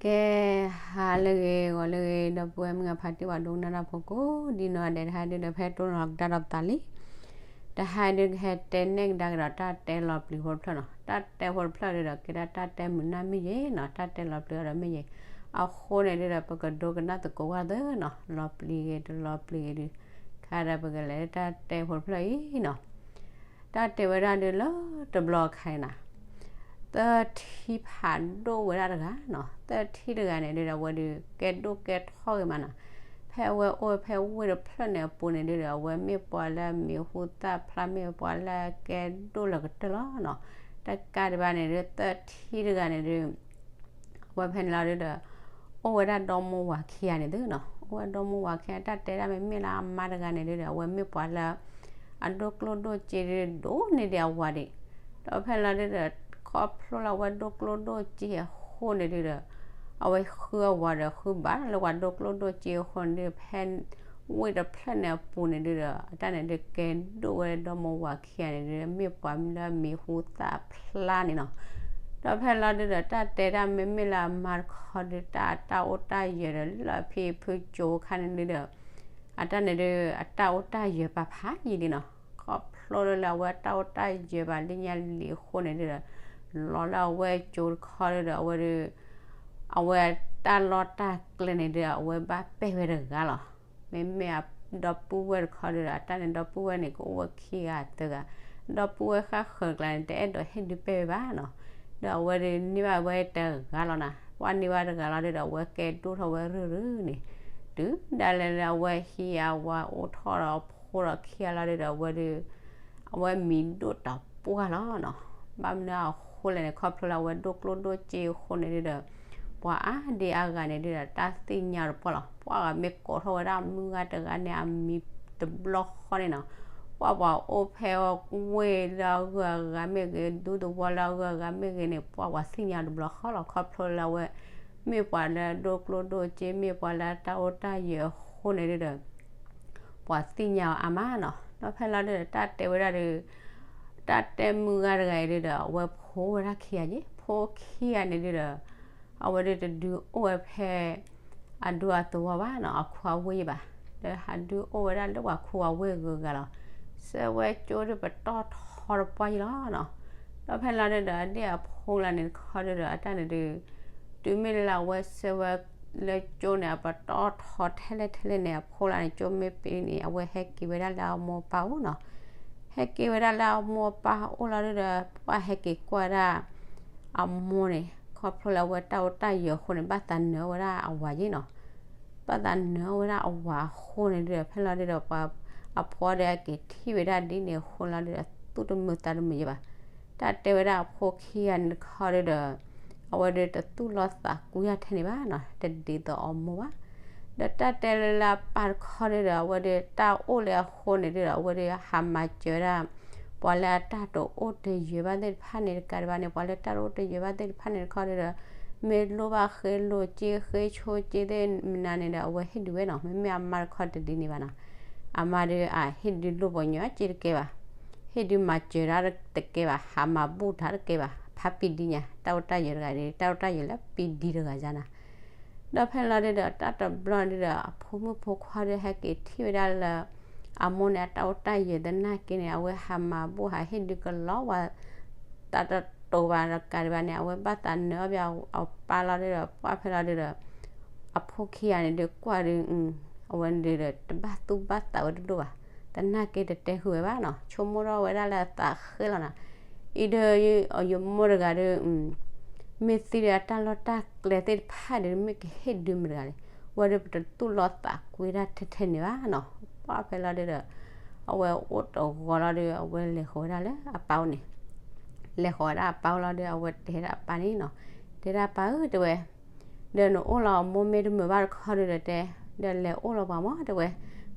ကဲ, ဟါလၢအဂ့ၤ ဂီၤလၢအဂ့ၤ ဒီပုၢ်ဝဲၢ်မုၣ်ခွါ တံၤဝၤဒိကနၣ်တၢ်ဖိကိးဒံနီၢ်ဂၤဒဲး, တဟါဒုဒီး ဖဲတိၢ်နီၣ်ကဒါဒီးပသးလံ. တဟါဒု ကဟဲတဲနဲၣ်ကဒါကဒီး တၢ်တဲလီၤပျံၤဖိတဖျၢၣ်နီၤ. တၢ်တဲဖိတဖျၢၣ်ဒုဒီး ကဲဒၣ်တၢ်တဲမုာ်နၢ်မ့ၢ်ယဲနီၤ, တၢ်တဲလီၤပျံၤအီၤဒီးမ့ၢ်ယဲ. အဃိန့ၣ်ဒုဒီး ပကဒိကနၣ်သကိးဝဲသ့နီၤ, လီၤပျံၤဂ့ၤ တလီၤပျံၤဂ့ၤဒု, ခါဒီးပကလဲၤလၢတၢ်တဲဖိတဖျၢၣ်အံၤနီၤ. တၢ်တဲဝဲဒၣ်ဒုလၢတဘျီခါန့ၣ်နီၤ, သထံဖးဒိၣ်ဝဲဒၣ်တဂၤနီၤ. သထံတဂၤန့ၣ်ဒုဒီး အဝဲဒု ကဲဒိၣ်ကဲထီၣ်ဂ့ၤမးနီၤ. ဖဲအဝဲအိၣ်ဖဲဝ့ၢ်တဖျၢၣ်န့ၣ်အပူၤန့ၣ်ဒုဒီး အဝဲမ့ၢ်ပှၤလၢအမံၤဟူသၣ်ဖျါ, မ့ၢ်ပှၤလၢအကဲဒိၣ်လၢကတၢၢ်လီၤနီၤ. တကးဒံးဘၣ်န့ၣ်ဒု သထံတဂၤန့ၣ်ဒု အဝဲဖဲန့ၣ်လီၤဒုဒီး အိၣ်ဝဲဒၣ်ဒီမိၢ်ဝၤခံဂၤန့ၣ်သုနီၤ. အိၣ်ဝဲဒီမိၢ်ဝၤခံဂၤ တၢ်တဲဒၣ်မ့မ့ၢ်လၢအမါတဂၤန့ၣ်ဒုဒီး အဝဲမ့ၢ်ပှၤလၢ အဒိၣ်ကျိၣ်ဒိၣ်စ့ဒု ဒိၣ်န့ၢ်ဒံးအဝၤဒံး. ဒီးဖဲန့ၣ်လီၤဒုဒီး ခီဖျိလၢအဝဲဒိၣ်ကျိၣ်ဒိၣ်စ့အဃိန့ၣ်ဒုဒီး အဝဲဃုအဝၤဒီးဃုဘၣ်လၢပှၤဒိၣ်ကျိၣ်ဒိၣ်စ့အဃိန့ၣ်ဒု ဖဲ ဝ့ၢ်တဖျၢၣ်န့ၣ်အပူၤန့ၣ်ဒုဒီး အတၢ်န့ၣ်ဒုကဲဒိၣ်ဝဲဒီမိၢ်ဝၤခံဂၤန့ၣ်ဒု မ့ၢ်ပှၤလၢအမံၤဟူသၣ်ဖျါန့ၣ်နီၤ. ဒီးဖဲန့ၣ်လီၤဒုဒီး တၢ်တဲဒၣ်မ့မ့ၢ်လၢအမါတခီဒု တၢ်အတၢ်အိၣ်တၢ်ယၢၤဒီး လၢအဖံအဖုကၠိခါန့ၣ်ဒုဒီး အတၢ်န့ၣ်ဒု အတၢ်အိၣ်တၢ်ယၢၤပာ်ဖးယံာ်လံနီၤ. ခီဖျိလၢအဝဲတၢ်အိၣ်တၢ်ယၢၤပာ်လံညါလံအဃိန့ၣ်ဒုဒီး လီၤလၢအဝဲကၠိတခီဒုဒီး အဝဲဒု အဝဲတၢ်လီၢ်တၢ်ကျဲန့ၣ်ဒု အဝဲဘၣ်ပဲာ်ဝဲတဂၤလီၤ. မ့မ့ၢ်အဒီပုၢ်ဝဲၢ်တခီဒုဒီး အတၢ်န့ၣ်ဒီပုၢ်ဝဲၢ်န့ၣ် ကအိၣ်ဝဲခံဂၤသၢဂၤ, ဒီပုၢ်ဝဲၢ်ဃၣ်ဃၢၤကျါန့ၣ် တအဲၣ်ဒိးဟ့ၣ်ဒုးပဲာ်ဝဲဘၣ်နီၤ. ဒီးအဝဲဒုန့ၢ်ဘၣ်ဝဲတဂၤလီၤနီၤ. ပှၢ်န့ၢ်ဘၣ်တဂၤလီၤဒုဒီး အဝဲကဲဒိၣ်ထီၣ်ဝဲရုၢ်ရုၢ်န့ၣ်, တုၤဒၣ်လဲာ်လၢအဝဲဟံးအဝၤအိၣ်ထီၣ်ဒီးအဖိဒီးခံဂၤလီၤဒုဒီး အဝဲဒု အဝဲမံၤဒိၣ်တပှၢ်လီၤနီၤ. ဘၣ်မနုၤအဃိလဲၣ်န့ၣ် ခီဖျိလၢအဝဲဒိၣ်ကျိၣ်ဒိၣ်စ့အဃိန့ၣ်ဒုဒီး ပှၤအါဒံအါဂၤန့ၣ်ဒုဒီး တၢ်သ့ၣ်ညါတပှၢ်လီၤ. ပှၤဂၤမ့ၢ်ကိးထီၣ်ဝဲဒၣ်မုၢ်ဂၤတဂၤန့ၣ် အမံၤတဘျီဃီန့ၣ်နီၤ. ပှၤပှၤအိၣ်ဖဲဝ့ၢ်လၢအဂုၤအဂၤမ့ၢ်ဂ့ၤ, ဒူသဝီလၢအဂုၤအဂၤမ့ၢ်ဂ့ၤန့ၣ် ပှၤပှၤသ့ၣ်ညါတဘျီဃီလီၤ. ခီဖျိလၢအဝဲ မ့ၢ်ပှၤလၢဒိၣ်ကျိၣ်ဒိၣ်စ့, မ့ၢ်ပှၤလၢတၢ်အိၣ်တၢ်ယၢၤအဃိန့ၣ်ဒုဒီး ပှၤသ့ၣ်ညါအီၤအါမးနီၤ. ဒီးဖဲလီၤဒုဒီး တၢ်တဲဝဲဒၣ်ဒု တၢ်တဲမုၢ်ဂၤတဂၤအံၤဒုဒီး အဝဲဖိဝဲဒၣ်ခံဂၤက့, ဖိခံဂၤန့ၣ်ဒုဒီး အဝဲဒုတဒုးအိၣ်ဝဲဖဲ အဒူအသဝီဘၣ်နီၤ, အခိအဝ့ၢ်ဘၣ်. ဒီးဟးဒုးအိၣ်ဝဲဒၣ်လၢပှၤခိအဝ့ၢ်ဂုၤဂၤလီၤ. ဆှၢဝဲကၠိဒုပတီၢ်ထီတပှၢ်ယံၤလီၤနီၤ. ဒီးဖဲလီၤဒုဒီး အဒ့ၣ်အဖိလၢန့ၣ်တခီဒုဒီး အတၢ်န့ၣ်ဒု တုၤမ့ၢ်လၢအဝဲဆှၢဝဲလၢကၠိန့ၣ် အပတီၢ်ထီထဲလဲၣ်ထဲလဲၣ်န့ၣ် အဖိလၢန့ၣ် ကၠိမ့ၢ်ပ့ၤန့ၣ် အဝဲဟဲက့ၤဝဲဒၣ်လၢအမိၢ်အပၢ်အိၣ်နီၤ. ဟဲက့ၤဝဲဒၣ်လၢအမိၢ်အပၢ်အိၣ်လီၤဒုဒီး ပှၢ်ဟဲက့ၤကွၢ်ဝဲဒၣ် အမိၢ်န့ၣ် ခီဖျိလၢအဝဲတၢ်အိၣ်တၢ်ယၢၤအဃိန့ၣ် ဘၣ်သးနၢၤဝဲဒၣ်အဝၤယ့ၣ်နီၤ. ဘၣ်သးနၢၤဝဲဒၣ်အဝၤအဃိန့ၣ်ဒုဒီး ဖဲလီၤဒုဒီး ပှၤအဖိဒီးက့ၤထံၣ်ဝဲဒၣ်ဒ်န့ၣ်အဃိလီၤဒုဒီး သူၣ်တမုာ်သးတမုာ်ယဲဘၣ်. တၢ်တဲဝဲဒၣ်အဖိခံဂၤန့ၣ်တခီဒုဒီး အဝဲဒုတသူၣ်လီသးကွံတၢ်ထဲန့ၣ်ဘၣ်နီၤ, တဒ်သိးအမိၢ်ဘၣ်. ဒီးတၢ်တဲလၢလၢအပၢ်တခီဒုဒီး အဝဲဒုတၢ်အိၣ်လၢအဃိန့ၣ်ဒုဒီး အဝဲဒုဟးမၤစၢၤဝဲဒၣ် ပှၤလၢအတၢ်တအိၣ်တယၢၤဘၣ်သ့ၣ်တဖၣ်န့ၣ်တကးဒံးဘၣ်န့ၣ် ပှၤလၢတၢ်တအိၣ်တယၢၤဘၣ်သ့ၣ်တဖၣ်န့ၣ်တခီဒုဒီး မ့ၢ်လိၣ်ဘၣ်ဃ့လိၣ်စ့ဃ့ဆိစ့သ့ၣ်မနုၤန့ၣ်ဒီး အဝဲဟ့ၣ်ဒုးဝဲနီၤ. မ့မ့ၢ်အမါတခီတဒ်န့ၣ်ဘၣ်နီၤ. အမါဒုးအဟ့ၣ်ဒုးလိၣ်ပှၤညီစ့တကဲဘၣ်, ဟ့ၣ်ဒုးမၤစၢၤတၢ်တကဲဘၣ်, ဟးမၤဘူၣ်တၢ်တကဲဘၣ်, ဖးပံၤဒံညါ, တၢ်အိၣ်တၢ်ယၢၤတဂၤဒုး တၢ်အိၣ်တၢ်ယၢၤလၢပံၤဒံတဂၤယါနီၤ. ဒီးဖဲလီၤဒုဒီး တၢ်တဘျီဒုဒီး အဖိမုၣ်ဖိခွါဒုးဟဲက့ၤထံၣ်ဝဲဒၣ်လၢ အမိၢ်န့ၣ် အတၢ်အိၣ်တၢ်ယၢၤသနာ်က့န့ၣ် အဝဲဟးမၤဘူၣ်ဟးဟ့ၣ်ဒုးကလီဝဲ တၢ်တတိၤဘၣ်တကးဒံးဘၣ်န့ၣ် အဝဲဘၣ်သးနၢၤအီၣ်ဘၣ်အပၢ်လီၤဒုဒီး ပှၢ်ဖဲလီၤဒုဒီး အဖိခံဂၤန့ၣ်ဒုးကွၢ်ဒုး အဝဲဒုဒီး တဘၣ်သူၣ်ဘၣ်သးဝဲတဒိၣ်ဘၣ်, သနာ်က့တတဲဃုာ်ဝဲဘၣ်နီၤ, ဆိကမိၣ်ထီၣ်ဝဲဒၣ်လၢအသးဃ့လီၤနီၤ. အံၤဒီး ယမိၢ်တဂၤဒီး မ့ၢ်သံဒီးအတၢ်လီၢ်တၢ်ကျဲသ့ၣ်တဖၣ်ဒီး မ့ၢ်ကဟ့ၣ်ဒုးမတၤတဂၤလဲၣ်, ဝဲဒီးပတသူၣ်လီသးကွံတၢ်ထဲထဲန့ၣ်ဘၣ်နီၤ. ပှၢ်ဖဲလီၤဒုဒီး အဝဲအိၣ်တဂီၤလီၤဒီး အဝဲလဲၤဃီၤဝဲဒၣ်လၢအပၢ်အိၣ်န့ၣ်, လဲၤဃီၤဝဲဒၣ်အပၢ်အိၣ်လီၤဒီး အဝဲတဲဒၣ်အပၢ်န့ၣ်နီၤ, တဲဒၣ်ပၢ်ဧၢ တဲဝဲ ဒီးနအိၣ်လီၤအမိၢ်မ့ၢ်တမုာ်ဘၣ်တခီဒုဒီးတဲ, ဒီးလဲၤအိၣ်လီၤပှၤမၢ်တဲဝဲ,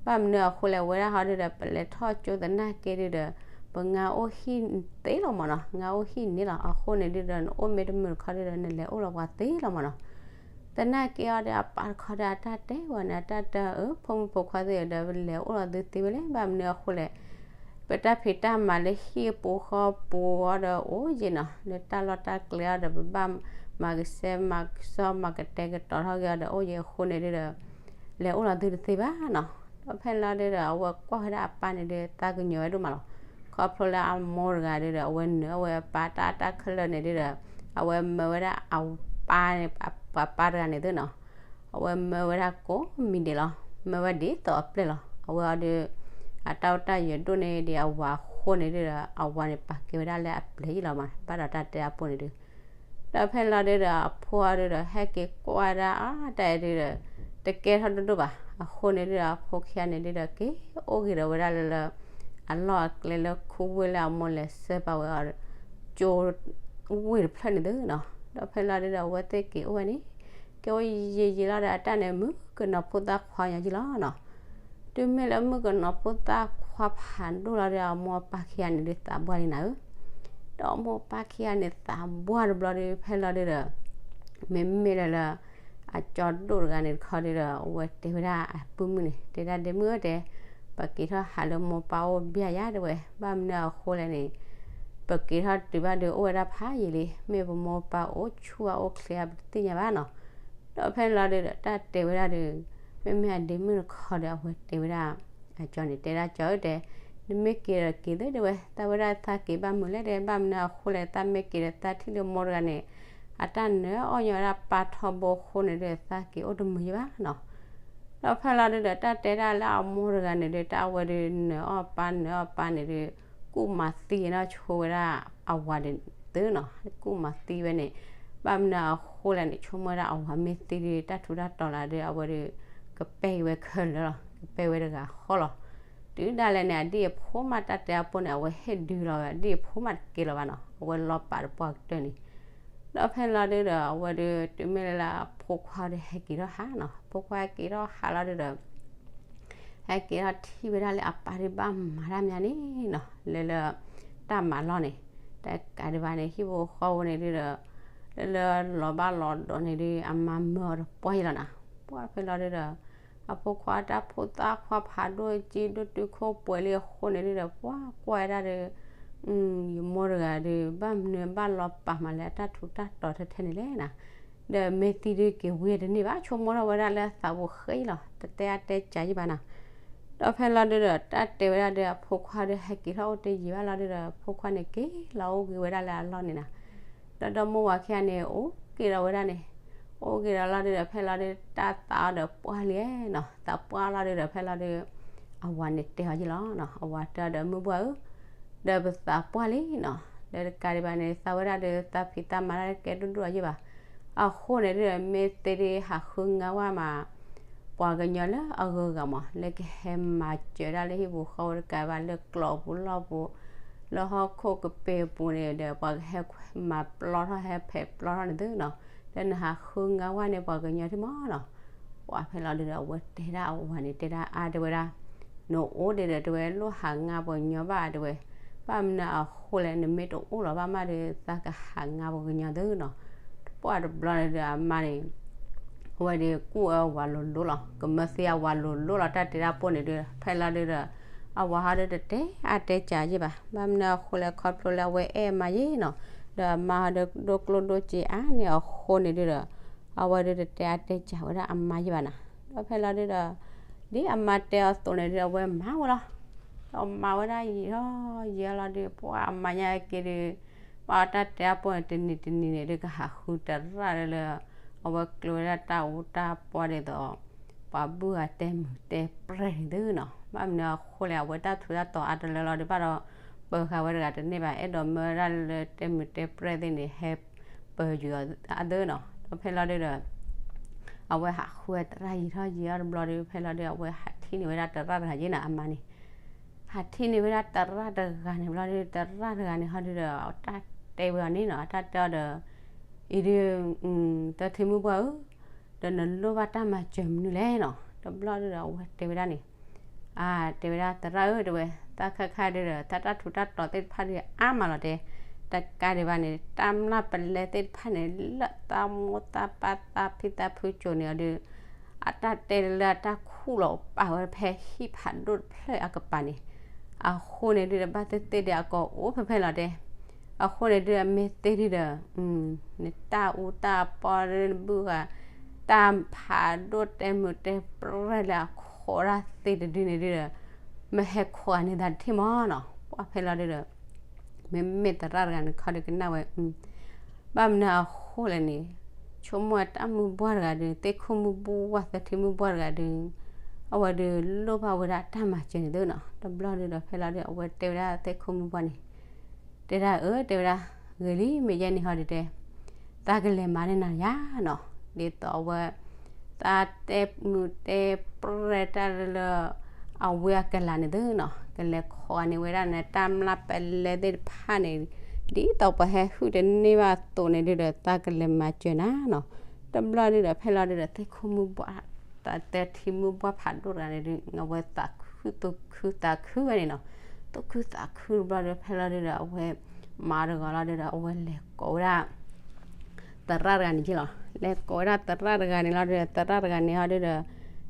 ဘၣ်မနုၤအဃိလဲၣ် ဝဲဒၣ်ဟီဒုဒီး ပလဲၤထီၣ်ကၠိသနာ်က့ဒုဒီး ပငါအိၣ်ဟံၣ်သ့လီၤမၢ်နီၤ, ငါအိၣ်ဟံၣ်န့ၣ်လီၤ. အဃိန့ၣ်ဒုဒီး နအိၣ်မ့ၢ်တမုာ်တခီဒုဒီး နလဲၤအိၣ်လီၤပှၤသ့လီၤမၢ်နီၤ. သနာ်က့အီၤဒီး အပၢ်တခီဒီး အတၢ်တဲဝဲန့ၣ် အတၢ်တဲအၢ ဖိမုၣ်ဖိခွါသ့ၣ်ဒီး ပလဲၤအိၣ်လီၤသုသ့ဝဲလဲၣ်, ဘၣ်မနုၤအဃိလဲၣ် ပတၢ်ဖံးတၢ်မၤလၢဟံၣ်ပူၤဃီပူၤအီၤဒီးအိၣ်ယဲၢ်နီၤ, လၢတၢ်လီၢ်တၢ်ကျဲအီၤဒီး ပဘၣ် မၤကဆှဲမၤကဆှီ မၤကတဲာ်ကတီၤထီၣ်က့ၤအီၤဒီး အိၣ်ယံၤအဃိန့ၣ်ဒုဒီး လဲၤအိၣ်လီၤသုတသ့ဘၣ်နီၤ. ဒီးဖဲလီၤဒုဒီး အဝဲကွၢ်ဝဲဒၣ်အပၢ်န့ၣ်ဒု သးကညီၤဝဲဒိၣ်မးလီၤ. ခီဖျိလၢအမိၢ်တဂၤဒုဒီး အဝဲနုာ်အီၣ်ဝဲအပၢ်တၢ်တၢ်ခဲလၢာ်န့ၣ်ဒုဒီး အဝဲမၢဝဲဒၣ်အပၢ်န့ၣ် ပှၤပၢ်တဂၤန့ၣ်သုနီၤ အဝဲမၢဝဲဒၣ်ကိးမံၤဒဲးလီၤ. မၢဝဲဒ်သိးအပျဲၢ်လီၤ. အဝဲအီၤဒု အတၢ်အိၣ်တၢ်ယၢၤဒိၣ်န့ၢ်ဒံးအဝၤအဃိန့ၣ်ဒုဒီး အဝၤန့ၣ်ပာ်ကဲဝဲဒၣ်လၢအပျဲၢ်ယံလီၤမး ဘၣ်ဒီးတၢ်တဲအပူၤန့ၣ်ဒု ဒီးဖဲလီၤဒုဒီး အဖိအီၤဒုဒီး ဟဲက့ၤကွၢ်ဝဲဒၣ်အတၢ်အဲၣ်ဒုဒီး တကဲထီၣ်ဒိၣ်ဒိၣ်ဘၣ်. အဃိန့ၣ်ဒုဒီး အဖိခံဂၤန့ၣ်ဒုဒီး က့ၤအိၣ်က့ၤဒီးဝဲဒၣ်လၢလၢ အလီၢ်အကျဲလၢခူဝ့ၢ်လၢအမိၢ်လဲၤဆှၢပာ်ဝဲအီၤ ကၠိဝ့ၢ်တဖျၢၣ်န့ၣ်သုနီၤ. ဒီးဖဲလီၤဒုဒီး အဝဲသ့ၣ်က့ၤအိၣ်ဝဲန့ၣ် က့ၤအိၣ်ယံာ်ယံာ်လီၤဒီး အတၢ်န့ၣ် မုၣ်ကနီၤဖိသၣ်ခွါညီယံလီၤနီၤ. တုၤမ့ၢ်လၢမုၣ်ကနီၤဖိသၣ်ခွါဖးဒိၣ်လီၤဒီး အမိၢ်အပၢ်ခံဂၤန့ၣ်ဒု သးပှၢ်လံနၤဧၢ. ဒီးအမိၢ်အပၢ်ခံဂၤန့ၣ် သးပှၢ်တဘျီဒု ဖဲလီၤဒုဒီး မ့မ့ၢ်လၢလၢ အကၠီဒိၣ်တဂၤန့ၣ်တခီဒုဒီး အဝဲတဲဝဲဒၣ်အပုၢ်မုၣ်န့ၣ် တဲဒၣ်ဒ့မုၣ်ဧၢတဲ, ပက့ၤထီၣ်ဟးလၢမိၢ်ပၢ်အိၣ်ဘၣ်ယၤတဲဝဲ, ဘၣ်မနုၤအဃိလဲၣ်န့ၣ် ပက့ၤထီၣ်တုၤဘၣ်ဒုးအိၣ်ဝဲဒၣ်ဖးယံာ်လံ, မ့ၢ်ပမိၢ်ပၢ်အိၣ်ဆူၣ်အအိၣ်ချ့အပတသ့ၣ်ညါဘၣ်နီၤ. ဒီးဖဲလီၤဒုဒီး တၢ်တဲဝဲဒၣ်ဒုး မ့မ့ၢ်အဒ့မုၣ်တခီဒီး အဝဲတဲဝဲဒၣ် အကၠီန့ၣ် တဲဒၣ်ကၠီဧၢတဲ, နမ့ၢ်က့ၤဒီးက့ၤသ့တဲဝဲ, သးဝဲဒၣ်သးက့ၤဘၣ်မုာ်လဲၣ်တဲ, ဘၣ်မနုၤအဃိလဲၣ် သးမ့ၢ်က့ၤဒီးသးထံၣ်လၢမိၢ်တဂၤန့ၣ် အတၢ်နၢၤအီၣ်ညီဝဲဒၣ်ပၢ်ထီဘိအဃိန့ၣ်ဒုး သးက့ၤအိၣ်တမုာ်ယဘၣ်နီၤ. ဒီးဖဲလီၤဒုဒီး တၢ်တဲဒၣ်လၢအမိၢ်တဂၤန့ၣ်ဒုး တၢ်အဝဲဒုးနၢၤအီၣ်ပၢ်နၢၤအီၣ်ပၢ်န့ၣ်ဒုး ကူၣ်မၤသံနီၤ ဆိဝဲဒၣ်အဝၤဒုးသုနီၤ, ကူၣ်မၤသံဝဲန့ၣ်, ဘၣ်မနုၤအဃိလဲၣ်န့ၣ် ဆိကမိၣ်ဝဲဒၣ်အဝၤမ့ၢ်သံဒုး တၢ်ထူးတၢ်တီၤလၢဒုး အဝဲဒုး ကပဲာ်ဝဲခဲလၢာ်လီၤ, ကပဲာ်ဝဲတဂၤဃီလီၤ. တုၤဒၣ်လဲာ်န့ၣ် အဒံၣ်အဖိမး တၢ်တဲအဖိန့ၣ် အဝဲဟ့ၣ်ဒုးလီၤဝဲ အဒံၣ်အဖိမးတကဲလီၤဘၣ်နီၤ, အဝဲလီၤပာ်တပှၢ်ကတၢၢ်န့ၣ် ဒီးဖဲလီၤဒုဒီး အဝဲဒုး တုၤမ့ၢ်လၢအဖိခွါဒုး ဟဲက့ၤထီၣ်ဟးနီၤ, အဖိခွါဟဲက့ၤထီၣ်ဟးလီၤဒုဒီး ဟဲက့ၤထီၣ်ထံၣ်ဝဲဒၣ်လၢအပၢ်ဒုးဘၣ်မၤတၢ်မးန့ၣ်နီၤ, လၢလၢ တၢ်မၤလီၢ်န့ၣ်, တကးဒံးဘၣ်န့ၣ် ဟံၣ်ဖိဃီဖိန့ၣ်ဒုဒီး လၢလၢလီၤဘၣ်လီၤဒီးန့ၣ်ဒုး အမါမၢအီၤတပှၢ်ယံလီၤနီၤ. ပှၢ်ဖဲလီၤဒုဒီး အဖိခွါတၢ်ဖိသၣ်ခွါဖးဒိၣ်ကံဒိၣ်တုာ်ခိၣ်ပှဲၤလံအဃိန့ၣ်ဒုဒီး ပှၢ်ကွၢ်ဝဲဒၣ်ဒီး ယမိၢ်တဂၤဒီး ဘၣ်မနုၤဘၣ်လီၤပာ်မးလၢအတၢ်ထူးတၢ်တီၤထဲထဲန့ၣ်လဲၣ်နီၤ, ဒီးမ့ၢ်သံဒုးက့ၤဝံၤတန့ၢ်ဘၣ် ဆိကမိၣ်ထီၣ်ဝဲဒၣ်လၢသးပူၤဃ့လီၤ, တတဲအါတဲစှၤယံဘၣ်နီၤ. ဒီးဖဲလီၤဒုဒီး တၢ်တဲဝဲဒၣ်ဒီး အဖိခွါဒီး ဟဲက့ၤထီၣ်အိၣ်တယံာ်ဘၣ်လီၤဒုဒီး အဖိခွါန့ၣ်က့ၤလီၤအိၣ်က့ၤဝဲဒၣ်လၢအလီၢ်န့ၣ်နီၤ. ဒီးဒီမိၢ်ဝၤခံဂၤန့ၣ် အိၣ်က့ၤဒီးဝဲဒၣ်န့ၣ်, အိၣ်က့ၤဒီးလီၤဒုဒီး ဖဲလီၤဒု တၢ်သးအီၤဒီးပှၢ်လံနီၤ, သးပှၢ်လီၤဒုဒီး ဖဲလီၤဒု အဝၤန့ၣ်တဲအီၤယံလီၤနီၤ, အဝၤတဲအီၤဒီး မုၢ်ပှၢ်ဧၢ, ဒီးပသးပှၢ်လံနီၤ, ဒီးတကးဒံးဘၣ်န့ၣ် သးဝဲဒၣ်ဒီး သးဖံးသးမၤတၢ်ကဲဒိၣ်ဒိၣ်အယံဘၣ်. အဃိန့ၣ်ဒုဒီး မ့ၢ်သ့ဒုးဟးဃုငါဝဲမး ပှၤကညီလၢအဂုၤအဂၤမး လၢကဟဲမၤစၢၤဒၣ်လၢဟံၣ်ပူၤဃီပူၤတကးဘၣ် လၢကျိာ်ပူၤလီၢ်ပူၤ လၢဟီၣ်ခိၣ်ကပ့ၤပူၤန့ၣ်ဒီး ပှၤကဟဲမၤပျီထီၣ်ဟဲဖဲးပျီထီၣ်န့ၣ်သုနီၤ, လၢနဟးဃုငါဝဲန့ၣ် ပှၤကညီထံမးနီၤ. ပှၢ်ဖဲလီၤဒုဒီး အဝဲတဲဒၣ်အဝၤန့ၣ် တဲဒၣ်အါတဲဝဲဒၣ်, နအိၣ်ဒံးဒီးတဲဝဲ လိၣ်ဟးငါပှၤကညီဘၣ်တဲဝဲ, ဘၣ်မနုၤအဃိလဲၣ် နမ့ၢ်တအိၣ်လီၤဘၣ်မးဒီး သးကဟးငါပှၤကညီသုနီၤ. ပှၢ်တဘျီန့ၣ်ဒီးအမါန့ၣ် အဝဲဒုးကူၣ်အဝၤလိၤလိၤလီၤ, ကမၢသံအဝၤလိၤလိၤလီၤ, တၢ်တဲတၢ်ပိၢ်န့ၣ်ဒုး ဖဲလီၤဒုဒီး အဝၤဟီဒုတတဲအါတဲစှၤယံဘၣ်, ဘၣ်မနုၤအဃိလဲၣ် ခီဖျိလၢအဝဲအဲၣ်အမါယံနီၤ, ဒီးအမါဟီဒုဒိၣ်ကျိၣ်ဒိၣ်စ့အါန့ၣ်အဃိန့ၣ်ဒုဒီး အဝဲဒုတတဲအါတဲစှၤဝဲဒၣ်အမါယံဘၣ်နီၤ. ဒီးဖဲလီၤဒုဒီး ဒ်အမါတဲအီၤအသိးန့ၣ်ဒုး အဝဲမၤဝဲလီၤ. ဒီးမၤဝဲဒၣ်ယံာ်ထီၣ်ယံာ်လီၤဒုး ပှၢ်အမါညါက့ၤဒုး ဘၣ်အီၤတၢ်တဲအါပိၢ်န့ၣ် တနံၤတနံၤန့ၣ်ဒုး ကဟးဃုတရၣ်လၢလၢ အဝဲကျိၤဝဲဒၣ်တၢ်အူတၢ်ပှီၢ်ဒ်သိး ပှၤဘုၣ်ဂၤတဲမုာ်တဲပြဲၢ်န့ၣ်သုနီၤ. ဘၣ်မနုၤအဃိလဲၣ် အဝဲတၢ်ထူးတၢ်တီၤအါတလၢလီၤဒုး ဘၣ်ဒီး ပၢၤဃာ်ဝဲတဂၤတန့ၢ်ဘၣ် အဲၣ်ဒိးမၢဝဲဒၣ်လၢတဲမုာ်တဲပြဲၢ်သ့ၣ်န့ၣ် ဟဲပၢၤယုာ်အီၤအသၢနီၤ. ဒီးဖဲလီၤဒုဒီး အဝဲဟးဃုတရၣ်ယံာ်ထီၣ်ယံာ်ထီၣ်တဘျီဒုး ဖဲလီၤဒုး အဝဲဟးထံၣ်န့ၢ်ဝဲဒၣ်တရၣ်တဂၤယံနီၤ အမါန့ၣ် ဟးထံၣ်န့ၢ်ဝဲဒၣ်တရၣ်တဂၤန့ၣ်ဘျီဒုး တရၣ်တဂၤန့ၣ်ဟီဒုဒီး တၢ်တဲဝဲအီၤန့ၣ်နီၤ တၢ်တဲအီၤဒီး အံၤဒုး တၢ်ထံၣ်မုၣ်ပှၢ်ဧၢ, ဒီးနလိၣ်ဘၣ်တၢ်မၤစၢၤမနုၤလဲၣ်နီၤ. တဘျီဒုဒီး အဝဲတဲဝဲဒၣ်န့ၣ် အတဲဝဲဒၣ်သရၣ်ဧၢ တဲဝဲ သးခါခါဒုဒီး သးတၢ်ထူးတၢ်တီၤသ့ၣ်တဖၣ်ဒုးအါမးလီၤတဲ, တကးဒံးဘၣ်န့ၣ် တၢ်မျၢ်ပလဲသ့ၣ်တဖၣ်န့ၣ် လၢသးမိၢ်သးပၢ်သးဖံသးဖုကိၤန့ၣ်အီၤဒုး အတၢ်တဲလၢအတၢ်ခူၣ်လီၤပာ်ဝဲဖဲဟံၣ်ဖးဒိၣ်တဖျၢၣ်အကပၤန့ၣ်, အဃိန့ၣ်ဒုဒီး ဘၣ်သ့ၣ်သ့ၣ်ဒီးအကိာ်အိၣ်ဖဲဖဲလီၤတဲ အဃိန့ၣ်ဒုး အမ့ၢ်သ့ဒုးဒီး နတၢ်အူတၢ်ပီဒုး နဘုၣ်ဂၤ တၢ်ဖးဒိၣ်တဲမုာ်တဲပြဲၢ်လၢအခိးဒၣ်သ့တဒုန့ၣ်ဒုးဒီး မ့ၢ်ဟဲခိးဂၤန့ၣ်သးတထံၣ်မးနီၤ. ပှၤဖဲလီၤဒုးဒီး မ့မ့ၢ်သရၣ်တဂၤန့ၣ်ခီဒုးကနၣ်ဝဲ ဘၣ်မနုၤအဃိလဲၣ်န့ၣ် ဆိကမိၣ်တၢ်မုၢ်ဘှၢ်တဂၤဒုး သ့ၣ်ခိၣ်မုၢ်ဘှၢ် သၢထံမုၢ်ဘှၢ်တဂၤဒုး အဝဲဒုးလိၣ်ဘၣ်ဝဲဒၣ်တၢ်မၤစၢၤန့ၣ်သုနီၤ. တဘျီဒုးဒီးဖဲလီၤဒုး အဝဲတဲဝဲဒၣ်သ့ၣ်ခိၣ်မုၢ်ဘှၢ်န့ၣ် တဲဒၣ်အၢ တဲဝဲဒၣ် ဂ့ၤလံ မ့ၢ်ယဲန့ၣ်ဟီဒုးတဲ သးကလဲၤမၤန့ၢ်နၤယါနီၤ. ဒ်သိးအဝဲ သးတဲမုာ်တဲပြဲၢ်တၢ်လၢ အဝဲအကလၤန့ၣ်သုနီၤ ကလဲၤခိးဂၤန့ၣ်ဝဲဒၣ်န့ၣ် တၢ်မျၢ်ပလဲသ့ၣ်တဖၣ်န့ၣ် ဒ်သိးပှၤဟဲဟုၣ်တန့ၢ်ဘၣ်အသိးန့ၣ်ဒုးဒီး သးကလဲၤမၤစၢၤနၤနီၤ. တဘျီဒုးဒီးဖဲလီၤဒုးဒီး သ့ၣ်ခိၣ်မုၢ်ဘှၢ် သၢထံမုၢ်ဘှၢ်ဖးဒိၣ်တဂၤန့ၣ်ဒုး အဝဲသးခုသူၣ်ခုသးခုဝဲန့ၣ်နီၤ. သူၣ်ခုသးခုတဘျီဒုး ဖဲလီၤဒုးဒီး အဝဲမၤတဂီၤလီၤဒုးဒီး အဝဲလဲၤကိးဝဲဒၣ် သရၣ်တဂၤန့ၣ်က့လီၤ. လဲၤကိးဝဲဒၣ်သရၣ်တဂၤန့ၣ်လီၤဒုးဒီး သရၣ်တဂၤန့ၣ်ဟီဒုးဒီး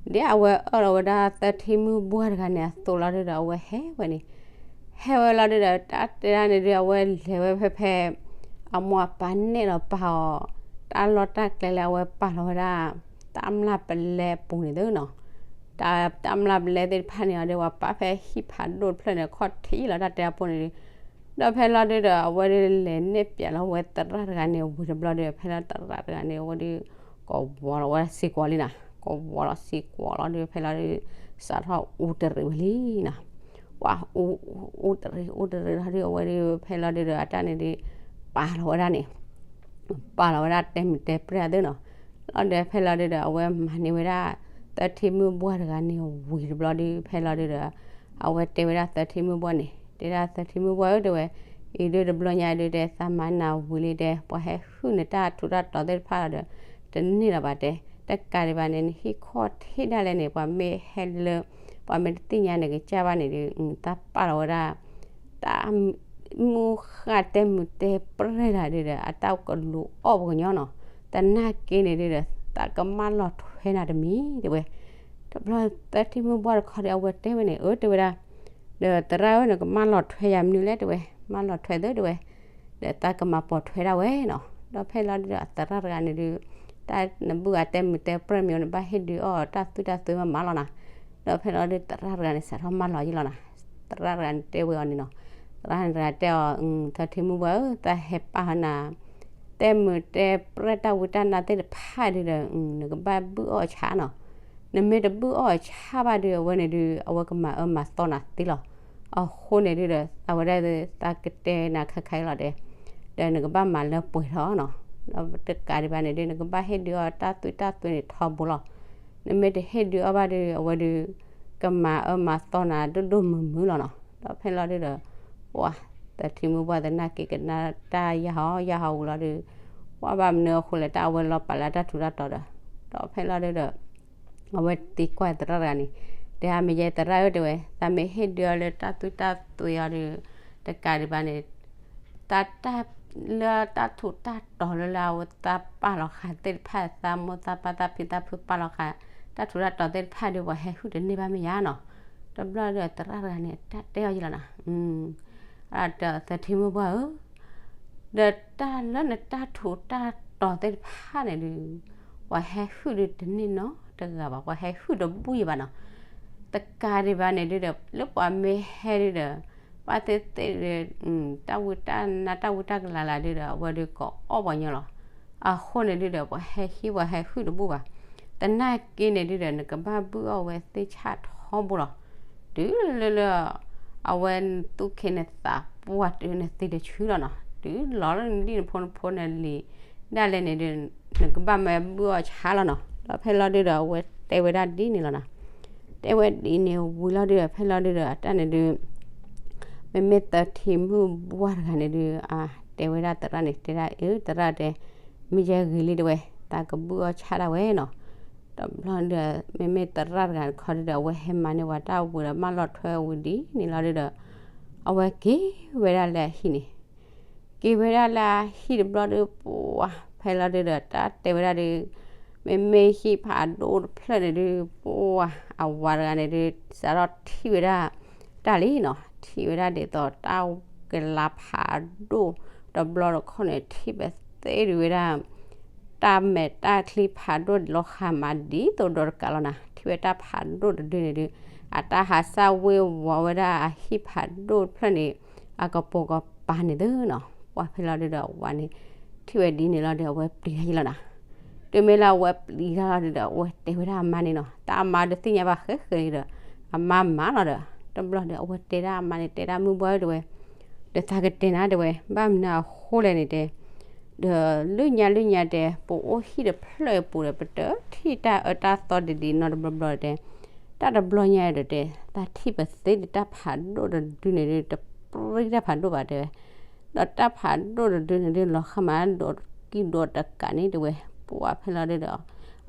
ဒ်အဝဲအၢၣ်လီၤဝဲဒၣ်သၢထံမုၢ်ဘှၢ်တဂၤန့ၣ်အသိးလီၤဒုးဒီး အဝဲဟဲဝဲန့ၣ် ဟဲဝဲလီၤဒုးဒီး တၢ်တဲဒၣ်န့ၣ်ဒုး အဝဲလဲၤဝဲဖဲဖဲ အမိၢ်အပၢ်နဲၣ်လီၤပာ်အီၤ တၢ်လီၢ်တၢ်ကျဲလၢအဝဲပာ်လီၤဝဲဒၣ် တၢ်မျၢ်ပလဲအပူၤန့ၣ်သုနီၤ. တၢ် တၢ်မျၢ်ပလဲသ့ၣ်တဖၣ်န့ၣ်အီၤဒုး ပှၤပာ်ဖဲဟံၣ်ဖးဒိၣ်တဖျၢၣ်န့ၣ် ခီၣ်ထံးလီၤတၢ်တဲအပူၤန့ၣ်ဒုး ဒီးဖဲလီၤဒုးဒီး အဝဲဒုးလဲၤနဲၣ်ပၠးလီၤဝဲသရၣ်တဂၤန့ၣ်ဝံၤတဘျီဒုး ဖဲလီၤသရၣ်တဂၤန့ၣ် အဝဲဒုး ကိးဝီၤလီၤဝဲဒၣ်စ့ၢ်ကီးလံနီၤ. ကိးဝီၤလီၤစ့ၢ်ကီးလီၤဒုး ဖဲလီၤဒုး စးထီၣ်အူတရံးဝဲလံနီၤ. ပှၤအူ အူတရံး အူတရံးလီၤဒုး အဝဲဒုး ဖဲလီၤဒုးဒီး အတၢ်န့ၣ်ဒုး ပာ်လီၤဝဲဒၣ်န့ၣ် ပာ်လီၤဝဲဒၣ်တဲမုာ်တဲပြဲၢ်သုနီၤ. လီၤဒီးဖဲလီၤဒုးဒီး အဝဲမၤန့ၢ်ဝဲဒၣ် သၢထံမုၢ်ဘှၢ်တဂၤန့ၣ်ဝံၤတဘျီဒုး ဖဲလီၤဒုးဒီး အဝဲတဲဝဲဒၣ်သၢထံမုၢ်ဘှၢ်န့ၣ် တဲဒၣ်သၢထံမုၢ်ဘှၢ်ဧၢ တဲဝဲ အံၤဒုးတဘျီညါဒုးတဲ သးမၤနၤဝံၤလံတဲ ပှၤဟဲဟုၣ်နတၢ်ထူးတၢ်တီၤသ့ၣ်တဖၣ်လီၤဒီး တန့ၢ်လၢၤဘၣ်တဲ တကးဒံးဘၣ်န့ၣ် နဟံၣ်ခီၣ်ထံးဒၣ်လဲာ်န့ၣ် ပှၤမ့ၢ်ဟဲလၢ ပှၤမ့ၢ်တသ့ၣ်ညါနကစၢ်ဘၣ်န့ၣ်ဒုး သးပာ်လီၤဝဲဒၣ် တၢ်မုၢ်ဃၣ်တဲမုာ်တဲပြဲၢ်တဂၤဒုးဒီး အတၢ်ကလူၤအီၣ်ပှၤကညီနီၤ. သနာ်က့န့ၣ်ဒုးဒီး သးကမၢလီၤထွဲနၤတမံၤတဲဝဲ. တဘျီသၢထံမုၢ်ဘှၢ်တခီဒီး အဝဲတဲဝဲန့ၣ် အၢ တဲဝဲဒၣ် ဒီးသရၣ်ဧၢ နကမၢလီၤထွဲယၤမနုၤလဲၣ်တဲဝဲ. မၢလီၤထွဲသုတဲဝဲ ဒီးသးကမၤပိာ်ထွဲဒၣ်ဝဲနီၤ. ဒီးဖဲလီၤဒုးဒီး သရၣ်တဂၤန့ၣ်ဒုး တၢ်နဘုၣ်ဂၤတဲမုာ်တဲပြဲၢ်မံၤ နဘၣ်ဟ့ၣ်ဒုးအီၣ်တၢ်သွံၣ်တၢ်သွဲမးမးလီၤနီၤ. ဒီးဖဲလီၤဒုးသရၣ်တဂၤန့ၣ် စးထီၣ်မၢလီၤယံလီၤနီၤ. သရၣ်တဂၤန့ၣ်တဲဝဲအီၤန့ၣ်နီၤ. သရၣ်တဂၤတဲအီၤ သၢထံမုၢ်ဘှၢ်ဧၢ သးဟဲပာ်လီၤနၤ တဲမုာ်တဲပြဲၢ်တၢ်ဝံတၢ်နါသ့ၣ်တဖၣ်ဒုးဒီး နကဘၣ်ဘုၣ်အီၣ်ဆၣ်နီၤ. နမ့ၢ်တဘုၣ်အီၣ်ဆၣ်ဘၣ်ဒီး အဝဲန့ၣ်ဒုး အဝဲကမၤအၢမၤသီနၤသ့လီၤ. အဃိန့ၣ်ဒုးဒီး အဝဲဒၣ် သးကတဲနၤခဲခါအံၤလီၤတဲ ဒီးနကဘၣ်မၤလၢပှဲၤထီၣ်နီၤ. ဒီးတကးဒံးဘၣ်န့ၣ်ဒုး နကဘၣ်ဟ့ၣ်ဒုးအီၣ်တၢ်သွံၣ်တၢ်သွဲန့ၣ်ထီဘိလီၤ. နမ့ၢ်တဟ့ၣ်ဒုးအီၣ်ဘၣ်ဒီး အဝဲဒုး ကမၤအၢမၤသီနၤဒိၣ်ဒိၣ်မုၢ်မုၢ်လီၤနီၤ. ဒီးဖဲလီၤဒုးဒီး ပှၤသၢထံမုၢ်ဘှၢ်သနာ်က့ကနၣ်တၢ်ယၢ်ဟီယၢ်ဟီဝံၤလီၤဒုး ပှၤဘၣ်မနုၤအဃိလဲၣ် တၢ်အဝဲလီၤပာ်လၢတၢ်ထူးတၢ်တီၤဒီး ဒီးဖဲလီၤဒုးဒီး အဝဲသံကွၢ်သရၣ်တဂၤန့ၣ် တဲအါမ့ၢ်ယဲသရၣ်ဧၢ တဲဝဲ သးမ့ၢ်ဟ့ၣ်ဒုးအီၣ်လၢတၢ်သွံၣ်တၢ်သွဲအီၤဒီး တကးဒံးဘၣ်န့ၣ် တၢ်တၢ်လၢတၢ်ထူးတၢ်တီၤလၢလၢအဝဲသးပာ်လီၤဃာ်သ့ၣ်တဖၣ် သးမိၢ်သးပၢ်သးဖံသးဖုပာ်လီၤဃာ် တၢ်ထူးတၢ်တီၤသ့ၣ်တဖၣ်ဒီး ပှၤဟဲဟုၣ်တန့ၢ်ဘၣ်မ့ၢ်ယါနီၤ. တဘျီဒီးသရၣ်တဂၤန့ၣ် တၢ်တဲအီၤယံလီၤနီၤ ဒီးသၢထံမုၢ်ဘှၢ်ဧၢ ဒီးတၢ်လၢနတၢ်ထူးတၢ်တီၤသ့ၣ်တဖၣ်န့ၣ်ဒုး ပှၤဟဲဟုၣ်ဒုးတန့ၢ်နီတဂၤဘၣ် ပှၤဟဲဟုၣ်တဘူၣ်ယံဘၣ်နီၤ. တကးဒံးဘၣ်န့ၣ်ဒုးဒီး လၢပှၤမ့ၢ်ဟဲဒုးဒီး ဘၣ်သ့ၣ်သ့ၣ်ဒီး တၢ်ဝံတၢ်နါတၢ်ဝံတၢ်ကလၤလၢဒုးဒီး အဝဲဒုးကအီၣ်ပှၤညီလီၤ. အဃိန့ၣ်ဒုးဒီး ပှၤဟဲဟံးပှၤဟဲဟုၣ်တဘူၣ်ဘၣ်. သနာ်က့န့ၣ်ဒုးဒီး နကဘၣ်ဘုၣ်အီၣ်ဝဲသ့ၣ်ဆၣ်ထီဘိလီၤ. တုၤလၢလၢ အဝဲသူၣ်ခ့နသးပှၢ်တုၤနသံတဆူလီၤနီၤ တုၤလီၤလၢနလံၣ်နဖိနဖိနလံၤ ဒၣ်လဲာ်န့ၣ်ဒုး နကဘၣ်မၢဘုၣ်အီၣ်ဆၣ်လီၤနီၤ. ဒီးဖဲလီၤဒုးဒီး အဝဲတဲဝဲဒၣ်ဒ်န့ၣ်လီၤနီၤ. တဲဝဲဒ်န့ၣ်ဝံၤလီၤဒုးဒီး ဖဲလီၤဒုးဒီး အတၢ်န့ၣ်ဒုး မ့မ့ၢ်သၢထံမုၢ်ဘှၢ်တဂၤန့ၣ်ဒုး အတဲဝဲဒၣ်သရၣ်န့ၣ် တဲဒၣ်အၢ သရၣ်တဲ မ့ၢ်ယဲဂ့ၤလံတဲဝဲ သးကဘုၣ်အီၣ်ဆၣ်ဒၣ်ဝဲနီၤ. တဘျီဒီး မ့မ့ၢ်သရၣ်တဂၤတခီဒုးဒီး အဝဲဟဲမၤန့ၢ်ဝဲတၢ်ဝံၤဒီး မၢလီၤထွဲဝံၤဒ်န့ၣ်လီၤဒုးဒီး အဝဲက့ၤဝဲဒၣ်လၢအဟံၣ်န့ၣ် က့ၤဝဲဒၣ်လၢအဟံၣ်တဘျီဒီး ပှၤဖဲလီၤဒုးဒီး တၢ်တဲဝဲဒၣ်ဒီး မ့မ့ၢ်ဟံၣ်ဖးဒိၣ်တဖျၢၣ်န့ၣ်ဒုး ပှၤအဝၤတဂၤန့ၣ်ဒုး စးထီၣ်ထံၣ်ဝဲဒၣ် တၢ်လံနီၤ ထံၣ်ဝဲဒၣ်ဒ်သိးတၢ်ကလၤဖးဒိၣ် တဘျီတခီၣ်န့ၣ် ထံၣ်ပသ့ဒုးဝဲဒၣ် တၢ်မဲာ်တၢ်ချံဖးဒိၣ်လီၤဃာ်မးဒ်သိးဒီးတကးလီၤနၤ, ထံၣ်ဝဲတၢ်ဖးဒိၣ်တဒုန့ၣ်ဒုး အတၢ်ဟးစၢ်ဝ့ၤဝီၤဝဲဒၣ်အဟံၣ်ဖးဒိၣ်တဖျၢၣ်န့ၣ် အကပိာ်ကပၤန့ၣ်သုနီၤ. ပှၢ်ဖဲလီၤဒုးဒီးအဝၤန့ၣ် ထံၣ်ဝဲဒ်န့ၣ်လီၤဒီး အဝဲပျံၤတၢ်ယံလီၤနၤ. တုၤမ့ၢ်လၢအဝဲပျံၤတၢ်လီၤဒုးဒီး အဝဲတဲဝဲဒၣ်အမါန့ၣ်နီၤ, တၢ်အမါဒုးသ့ၣ်ညါဘၣ်ဃဲဃဲဒီး အမါမၤလီၤဒီး တဘျီဒီး အဝဲတဲဒၣ်အမါန့ၣ် တဲဒၣ်မုၢ်ဘှၢ်ဧၢ တဲဝဲ, ဒီးသးကတဲနၤ တဲဝဲ, ဘၣ်မနုၤအဃိလဲၣ်န့ၣ်တဲ ဒီးလၢညါလၢညါတဲ ပအိၣ်ဟံၣ်တဖျၢၣ်အပူၤဒီး ပတထံၣ်တၢ်အၢတၢ်သီဒ်ဒ်နီတဘျီဘျီတဲ, တၢ်တဘျီညါဒီးတဲ သးထံၣ်ပသ့ဒီးတၢ်ဖးဒိၣ်တဒုန့ၣ်ဒုး တပြံတၢ်ဖးဒိၣ်ဘၣ်တဲဝဲ, ဒီးတၢ်ဖးဒိၣ်တဒုန့ၣ်ဒုး လီၤဃာ်မးဒီးကံၢ်ဒီးတကးန့ၣ်တဲဝဲ. ပှၢ်ဖဲလီၤဒုးဒီး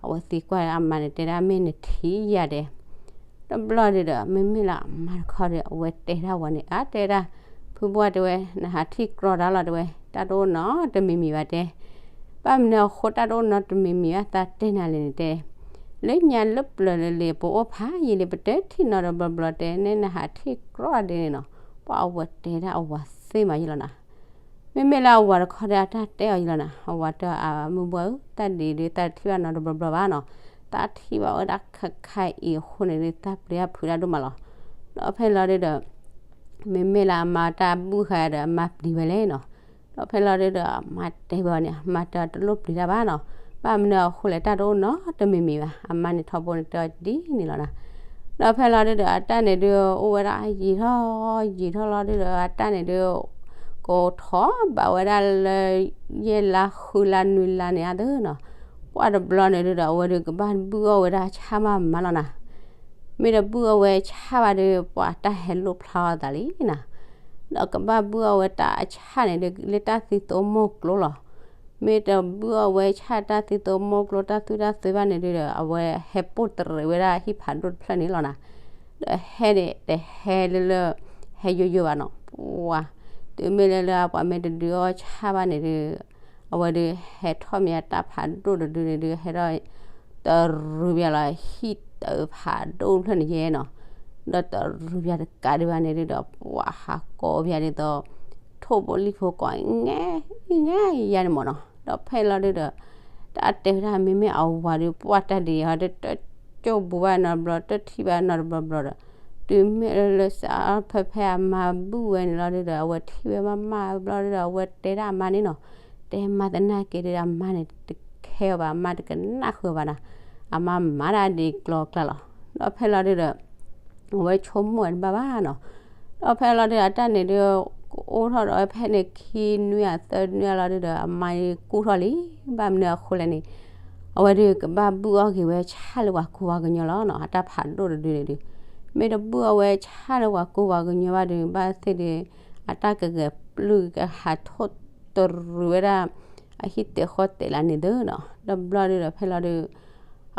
အဝဲသံကွၢ်အမါန့ၣ် တဲဒၣ်မ့ၢ်နထံၣ်ယၤတဲ တဘျီဒုးဒီး မ့မ့ၢ်လၢအမါတခီဒီး အဝဲတဲဒၣ်ဝၤန့ၣ် အါတဲဒၣ် ဖုဘှၢ်တဲဝဲ နဟးထံၣ်ကြီတၢ်လီၤတဲဝဲ, တၢ်တအိၣ်နီတမံၤမံၤဘၣ်တဲ, ဘၣ်မနုၤအဃိတၢ်တအိၣ်နီတမံၤမံၤဘၣ်သးတဲနၤလဲၣ်န့ၣ်တဲ, လၢညါလၢပျၢၤလၢလံာ်ပအိၣ်ဖးယံာ်လံ ပတထံၣ်နီတဘျီဘျီတဲ နဲနဟးထံၣ်ကြီဒ်န့ၣ်နီၤ. ပှၢ်အဝဲတဲဒၣ်အဝၤသ့မးယံလီၤနၤ. မ့မ့ၢ်လၢအဝၤတခီဒီး အတၢ်တဲအီၤယံလီၤနၤ, အဝၤတဲအီၤ မုၢ်ဘှၢ်ဧၢ တၢ်ဒ်အံၤဒုး သးတထံၣ်ဘၣ်နီတဘျီဘျီဘၣ်နီၤ, သးထံၣ်ဘၣ်ဝဲဒၣ်ခါခါအံၤအဃိန့ၣ်ဒုး သးပျံၤတၢ်ဖုးတၢ်ဒိၣ်မးလီၤ. ဒီးဖဲလီၤဒုးဒီး မ့မ့ၢ်လၢအမါတၢ်ဘူၣ်ဃာ်ဒီး အမါပျံၤဝဲလဲၣ်နီၤ. ဒီးဖဲလီၤဒုးဒီး အမါတဲဝဲအီၤန့ၣ် အမါတဲအီၤတလိၣ်ပျံၤတၢ်ဘၣ်နီၤ, ဘၣ်မနုၤအဃိလဲၣ် တၢ်တအိၣ်နီတမံၤမံၤဘၣ်. အမါန့ၣ်ထီဘိန့ၣ်တဲအီၤဒ်န့ၣ်လီၤနၤ. ဒီးဖဲလီၤဒုးဒီး အတၢ်န့ၣ်ဒုး အိၣ်ဝဲဒၣ်ယံာ်ထီၣ်ယံာ်ထီၣ်လီၤဒုးဒီး အတၢ်န့ၣ်ဒုး ကထီၣ်ဘးဝဲဒၣ်လၢ ယဲၢ်လါဃုလါနွံလါန့ၣ်အသိးနီၤ. ပှၢ်တဘျီန့ၣ်ဒုးဒီး အဝဲဒုးကဘၣ်ဘုၣ်အီၣ်ဝဲဒၣ်ဆၣ်မးမးလီၤနၤ. မ့ၢ်တဘုၣ်အီၣ်ဝဲဆၣ်ဘၣ်ဒီး ပှၢ်တၢ်ဟဲလိၣ်ဖျါအီၤသးလံနၤ. ဒီးကဘၣ်ဘုၣ်အီၣ်ဝဲတၢ်အဆၣ်န့ၣ်ဒုး လၢတၢ်သံသိမိၢ်ကျိလီၤ. မ့ၢ်တဘုၣ်အီၣ်ဝဲဆၣ်တၢ်သံသိမိၢ်ကျိ တၢ်သူၣ်တၢ်သ့ဘၣ်န့ၣ်ဒုးဒီး အဝဲဟဲပိၢ်တရံးဝဲဒၣ်ဟံၣ်ဖးဒိၣ်တဖျၢၣ်န့ၣ်လီၤနၤ. ဒီးဟဲန့ၣ် တဟဲလၢလၢ ဟဲယိယိဘၣ်နီၤ. ပှၢ် တုၤမ့ၢ်လၢလၢပှၤမ့ၢ်တဒုးအီၣ်ဆၣ်ဘၣ်န့ၣ်ဒုး အဝဲဒုးဟဲထီၣ်မ့ၢ်တၢ်ဖးဒိၣ်တဒုန့ၣ်ဒုး ဟဲထီၣ် တရံးပၠးလီၤ ဟံၣ်တဖးဒိၣ်ဖျၢၣ်န့ၣ်ယဲနီၤ. ဒီးတရံးပၠးတကးဒံးဘၣ်န့ၣ်ဒုးဒီး ပှၢ်ဟးကိးပၠးဒ်သိး ထိၣ်ဖိလံၣ်ဖိကိး ငဲ ငဲယါန့ၣ်မ့ၢ်နီၤ. ဒီးဖဲလီၤဒုးဒီး တၢ်တဲဝဲဒၣ် မ့မ့ၢ်အဝၤဒုး ပှၢ်တၢ်ဒ်အံၤဟီဒုး တကၠိၢ်ဘူးဘၣ်နီတဘျီ တထံၣ်ဘၣ်နီတဘျီဘျီဒီး တုၤမ့ၢ်လၢစးဖဲဖဲအမါဘုၣ်ဝဲန့ၣ်လီၤဒုးဒီး အဝဲထံၣ်ဝဲမးမးဘျီဒုးဒီး အဝဲတဲဒၣ်အမါန့ၣ်နီၤ. တဲမါသနာ်က့ဒုးဒီး အမါန့ၣ်တခဲအီၤဘၣ် အမါတကနၣ်ဃုာ်ဘၣ်နၤ. အမါမၤဒၣ်ဒ်ကျီကျါလီၤ. ဒီးဖဲလီၤဒုးဒီး အဝဲဆိကမိၣ်ဝဲတဘၣ်ဘၣ်နီၤ. ဒီးဖဲလီၤဒုးဒီး အတၢ်န့ၣ်ဒုး ကအိၣ်ထီၣ်ဒီးဖဲန့ၣ်ခံနွံအသၢနွံလီၤဒုးဒီး အမါကူၣ်ထီၣ်လံ. ဘၣ်မနုၤအဃိလဲၣ်န့ၣ် အဝဲဒုးကဘၣ်ဘုၣ်အီၣ်က့ၤဝဲဆၣ်လၢပှၤကူပှၤကညီလီၤနီၤ. အတၢ်ဖးဒိၣ်တဒုန့ၣ်ဒုး မ့ၢ်တဘုၣ်အီၣ်ဝဲဆၣ်လၢပှၤကူပှၤကညီဘၣ်ဒုး ဘၣ်သ့ၣ်ဒုး အတၢ်ကဂဲၤပျုၢ်ကဟးထိၣ်တရံးဝဲဒၣ် အဟံၣ်တဲာ်ဃီတဲာ်လၢန့ၣ်သုနီၤ. တဘျီဒုးဒီးဖဲလီၤဒုး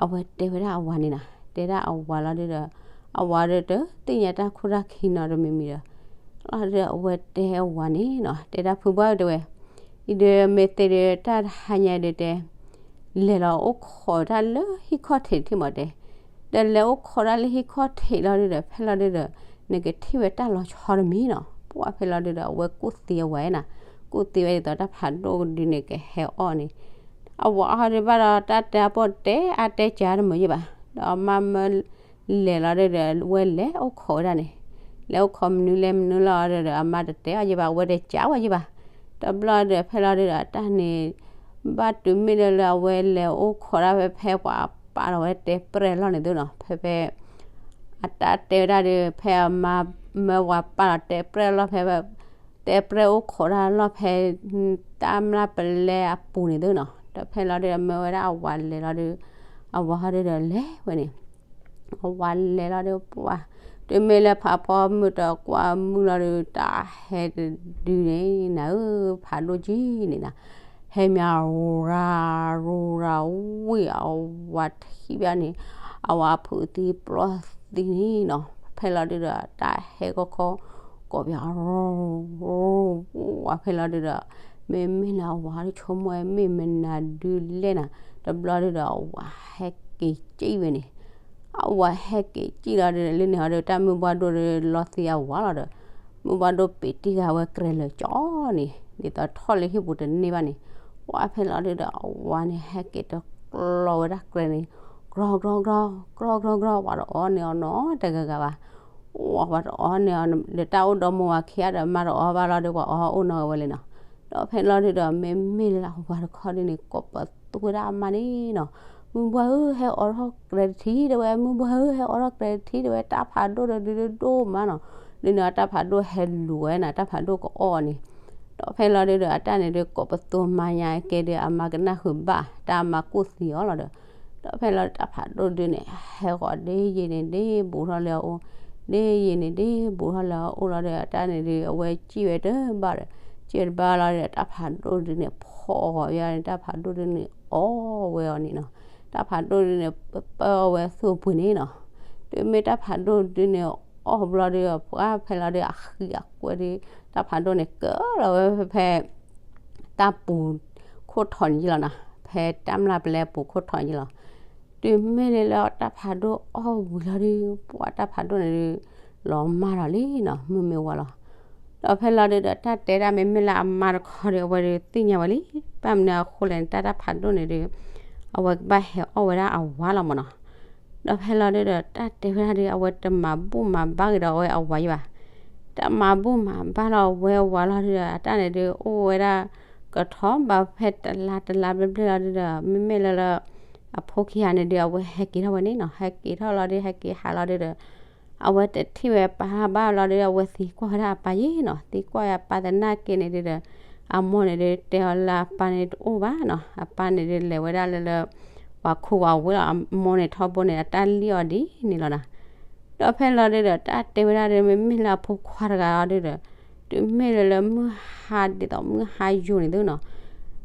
အဝဲတဲဝဲဒၣ်အဝၤန့ၣ်နီၤ. တဲဒၣ်အဝၤလီၤဒုးဒီး အဝၤဒုးတသ့ၣ်ညါတၢ်ခိၣ်တၢ်ခံနီတမံၤမံၤဒီး လီၤဒုးအဝဲတဲအဝၤန့ၣ်နီၤ တဲဒၣ်ဖုဘှၢ်တဲဝဲ အံၤဒုးမ့ၢ်သ့ၣ်ဒုးတၢ်တဟါညါဒုးတဲ လဲၤလီၤအိၣ်ခိးတၢ်လၢဟံၣ်ခီၣ်ထံးတထံၣ်မးတဲ ဒီးလဲၤအိၣ်ခိးတၢ်လၢဟံၣ်ခီၣ်ထံးလီၤဒုးဒီး ဖဲလီၤဒုးဒီး နကထံၣ်ဝဲတၢ်လီၤဆီတမံၤနီၤ. ပှၢ်ဖဲလီၤဒုးဒီး အဝဲကူၣ်သံအဝၤနီၤ ကူၣ်သံဝဲဒ်သိးတၢ်ဖးဒိၣ်ဒုးန့ၣ်ကဟဲအီၣ်န့ၣ် အဝၤအီၤဒုးဘၣ်ဒီးတၢ်တဲအပိၢ်တဲအါတဲကၢတမုာ်ယံၤဘၣ် ဒီးအမါမၢ လဲၤလီၤဒုးဒီး ဝဲလဲၤအိၣ်ခိးဝဲဒၣ်န့ၣ် လဲၤအိၣ်ခိးမနုၤလဲၣ်မနုၤလီၤဒုးဒီး အမါတတဲအီၤယံၤဘၣ် ဝဲတကးဝဲယံၤဘၣ် တဘျီဒီးဖဲလီၤဒုးဒီး အတၢ်န့ၣ် ဘၣ်တုၤမ့ၢ်လၢလၢအဝဲလဲၤအိၣ်ခိးဒၣ်ဖဲဖဲပှၤပာ်လီၤဝဲတဲပြဲၢ်လီၢ်န့ၣ်သုနီၤ ဖဲဖဲ အတၢ်တဲဝဲဒၣ်ဒီး ဖဲအမါမၢဝၤပာ်လီၤတဲပြဲၢ်လီၢ်ဖဲ တဲပြဲၢ်အိၣ်ခိးဒၣ်လီၢ်ဖဲ တၢ်မျၢ်ပလဲအပူၤန့ၣ်သုနီၤ ဒီးဖဲလီၤဒုးဒီးမၢဝဲဒၣ်အဝၤလဲၤလီၤဒုး အဝၤဟီဒုးဒီးလဲၤဝဲန့ၣ် အဝၤလဲၤလီၤဒုးပှၢ် တုၤမ့ၢ်လၢဖးဖီမုၢ်တကွၢ်မုၢ်လီၤဒုး တၢ်ဟဲတဒုန့ၣ် နၤဧၢ ဖးဒိၣ်ကံန့ၣ်နၤ ဟဲမးရူၤရၤရူၤရၤဝံၤ အဝၤထံၣ်ဘၣ်န့ၣ် အဝၤဖုးသံပျီၢ်သံန့ၣ်နီၤ ဖဲလီၤဒုးဒီး တၢ်ဟဲကီၢ်ခီ ကိးပယီၤ ဝၤဖဲလီၤဒုးဒီး မ့မ့ၢ်လၢအဝၤဒုးဆိကမိၣ်ဝဲ မ့ၢ်မနုၤဒုးလဲၣ်နၤ တဘျီဒုးဒီး အဝၤဟဲက့ၤစံၣ်ဝဲန့ၣ် အဝၤဟဲက့ၤစံၣ်လီၤဒုးဒီး လၢန့ၣ်ဟီဒုး တၢ်မုၢ်ဘှၢ်ဒိၣ်ဒုးလီၤသံအဝၤလီၤဒီး မုၢ်ဘှၢ်ဒိၣ်ပ့းတံၢ်ဂၤဝဲကြဲးလၢာ်ကၠီန့ၣ် ဒ်သိးထီၣ်လၢဟံၣ်ပူၤတန့ၢ်ဘၣ်န့ၣ်, ပှၢ်ဖဲလီၤဒုဒီး အဝၤန့ၣ် ဟဲက့ၤတကျီဝဲဒၣ်ကြဲးန့ၣ်, ကြီကြီကြီကြီကြီ ပှၤတအီၣ်န့ၢ်အီၤနီတဂၤဂၤဘၣ်. ပှၤတအီၣ်န့ၢ်အီၤဒီး တၢ်အိၣ်ဒီးမိၢ်ဝၤခံဂၤဒီး မါတအီၣ်ဘၣ်လီၤဒီး ပှၤအီၣ်အိၣ်နီၤဝဲလံနီၤ. ဒီးဖဲလီၤဒုဒီး မ့မ့ၢ်လၢအဝၤတခီဒုန့ၣ် ကိးပသူဝဲဒၣ်အမါန့ၣ်နီၤ, မုၢ်ဘှၢ်ဧၢ ဟဲအိးထီၣ်ကြဲးတထံၣ်တဲဝဲ, မုၢ်ဘှၢ်ဧၢ ဟဲအိးထီၣ်ကြဲးတထံၣ်တဲဝဲ, တၢ်ဖးဒိၣ်ဒီးဒုဒိၣ်မးနီၤ. ဒုန့ၣ်အတၢ်ဖးဒိၣ်ဟဲလူၤဝဲနီၤ, တၢ်ဖးဒိၣ်ကအီၣ်န့ၣ်. ဒီးဖဲလီၤဒုဒီး အတၢ်န့ၣ်ဒု ကိးပသူမါညါကဲဒု အမါကနၣ်ဃုာ်ဘၣ် တၢ်အမါကူၣ်သံအီၤလီၤဒီး, ဒီးဖဲလီၤဒုတၢ်ဖးဒိၣ်ဒုန့ၣ် ဟဲဂီၤဒ်ယံာ်န့ၣ်ဒ်ဘူးထီၣ်လၢအအိၣ်, ဒ်ယံာ်န့ၣ်ဒ်ဘူးထီၣ်လၢအအိၣ်လီၤဒီး အတၢ်န့ၣ်ဒု အဝဲစံၣ်ဝဲတဘၣ်ဒီး, စံၣ်ဝဲတဘၣ်လီၤဒီး တၢ်ဖးဒိၣ်ဒုန့ၣ် ဖီၣ်ဂီၤဝဲန့ၣ် တၢ်ဖးဒိၣ်ဒုန့ၣ် အီၣ်ဝဲအီၤန့ၣ်နီၤ. တၢ်ဖးဒိၣ်ဒုန့ၣ် ပၢအီၤဝဲသူၣ်ပှ့ၤန့ၣ်နီၤ. တုၤမ့ၢ်တၢ်ဖးဒိၣ်ဒုန့ၣ် အီၣ်ဘျီဒု ပှၢ်ဖဲလီၤဒု အဃံအကွဲဒု တၢ်ဖးဒိၣ်န့ၣ် ကၢလီၤဝဲဖဲ တၢ်ပူၤခိၣ်ထီးန့ၣ်ယလီၤနီၤ, ဖဲတၢ်မျၢ်ပလဲပူၤခိၣ်ထီးန့ၣ်ယလီၤ. တုၤမ့ၢ်လၢတၢ်ဖးဒိၣ်အီၣ်ဝံၤလီၤဒု ပှၢ်တၢ်ဖးဒိၣ်န့ၣ်ဒု လီၤမၢ်လီၤလံနီၤ, မုၢ်မ့ၢ်ဝါလီၤ. ဒီးဖဲလီၤဒုဒီး တၢ်တဲဒၣ်မ့မ့ၢ်လၢအမါတခီဒီး အဝဲဒုသ့ၣ်ညါဝဲလံ, ဘၣ်မနုၤအဃိလဲၣ်န့ၣ် တၢ်တၢ်ဖးဒိၣ်န့ၣ်ဒု အဝဲကဘၣ်ဟဲအီၣ်ဝဲဒၣ်အဝၤလီၤမးနီၤ. ဒီးဖဲလီၤဒုဒီး တၢ်တဲဝဲဒၣ်ဒု အဝဲတမၤဘူၣ်မၤဘါက့ၤဒီးအဝဲအဝၤယံၤဘၣ်. တမၤဘူၣ်မၤဘါလီၤအဝဲအဝၤလီၤဒုဒီး အတၢ်န့ၣ်ဒု အိၣ်ဝဲဒၣ်ကထီဘၣ်ဖဲတလါတလါဘျဲၣ်ဘျဲၣ်လီၤဒုဒီး မ့မ့ၢ်လၢလၢ အဖိခံဂၤန့ၣ်ဒု အဝဲဟဲက့ၤထီၣ်ဝဲန့ၣ်နီၤ, ဟဲက့ၤထီၣ်လီၤဒု ဟဲက့ၤဟးလီၤဒုဒီး အဝဲတထံၣ်ဝဲအပၢ်ဘၣ်လီၤဒု အဝဲသံကွၢ်ဝဲဒၣ်အပၢ်ယံၤနီၤ, သံကွၢ်ဝဲအပၢ်သနာ်က့န့ၣ်ဒုဒီး အမိၢ်န့ၣ်ဒုတဲအီၤလၢအပၢ်န့ၣ်တအိၣ်ဘၣ်နီၤ, အပၢ်န့ၣ်ဒုလဲၤဝဲဒၣ်လၢလၢ ပှၤခူပှၤဝ့ၢ်လီၤ, အမိၢ်န့ၣ်ထီဘိန့ၣ် အတၢ်လံၣ်အီၤဒ်န့ၣ်လီၤနီၤ. ဒီးဖဲလီၤဒုဒီး တၢ်တဲဝဲဒၣ်ဒု မ့မ့ၢ်လၢအဖိခွါတဂၤလီၤဒုဒီး တုၤမ့ၢ်လၢလၢမုၢ်ဟါဒ်သိးမုၢ်ဟါယိာ်န့ၣ်သုနီၤ,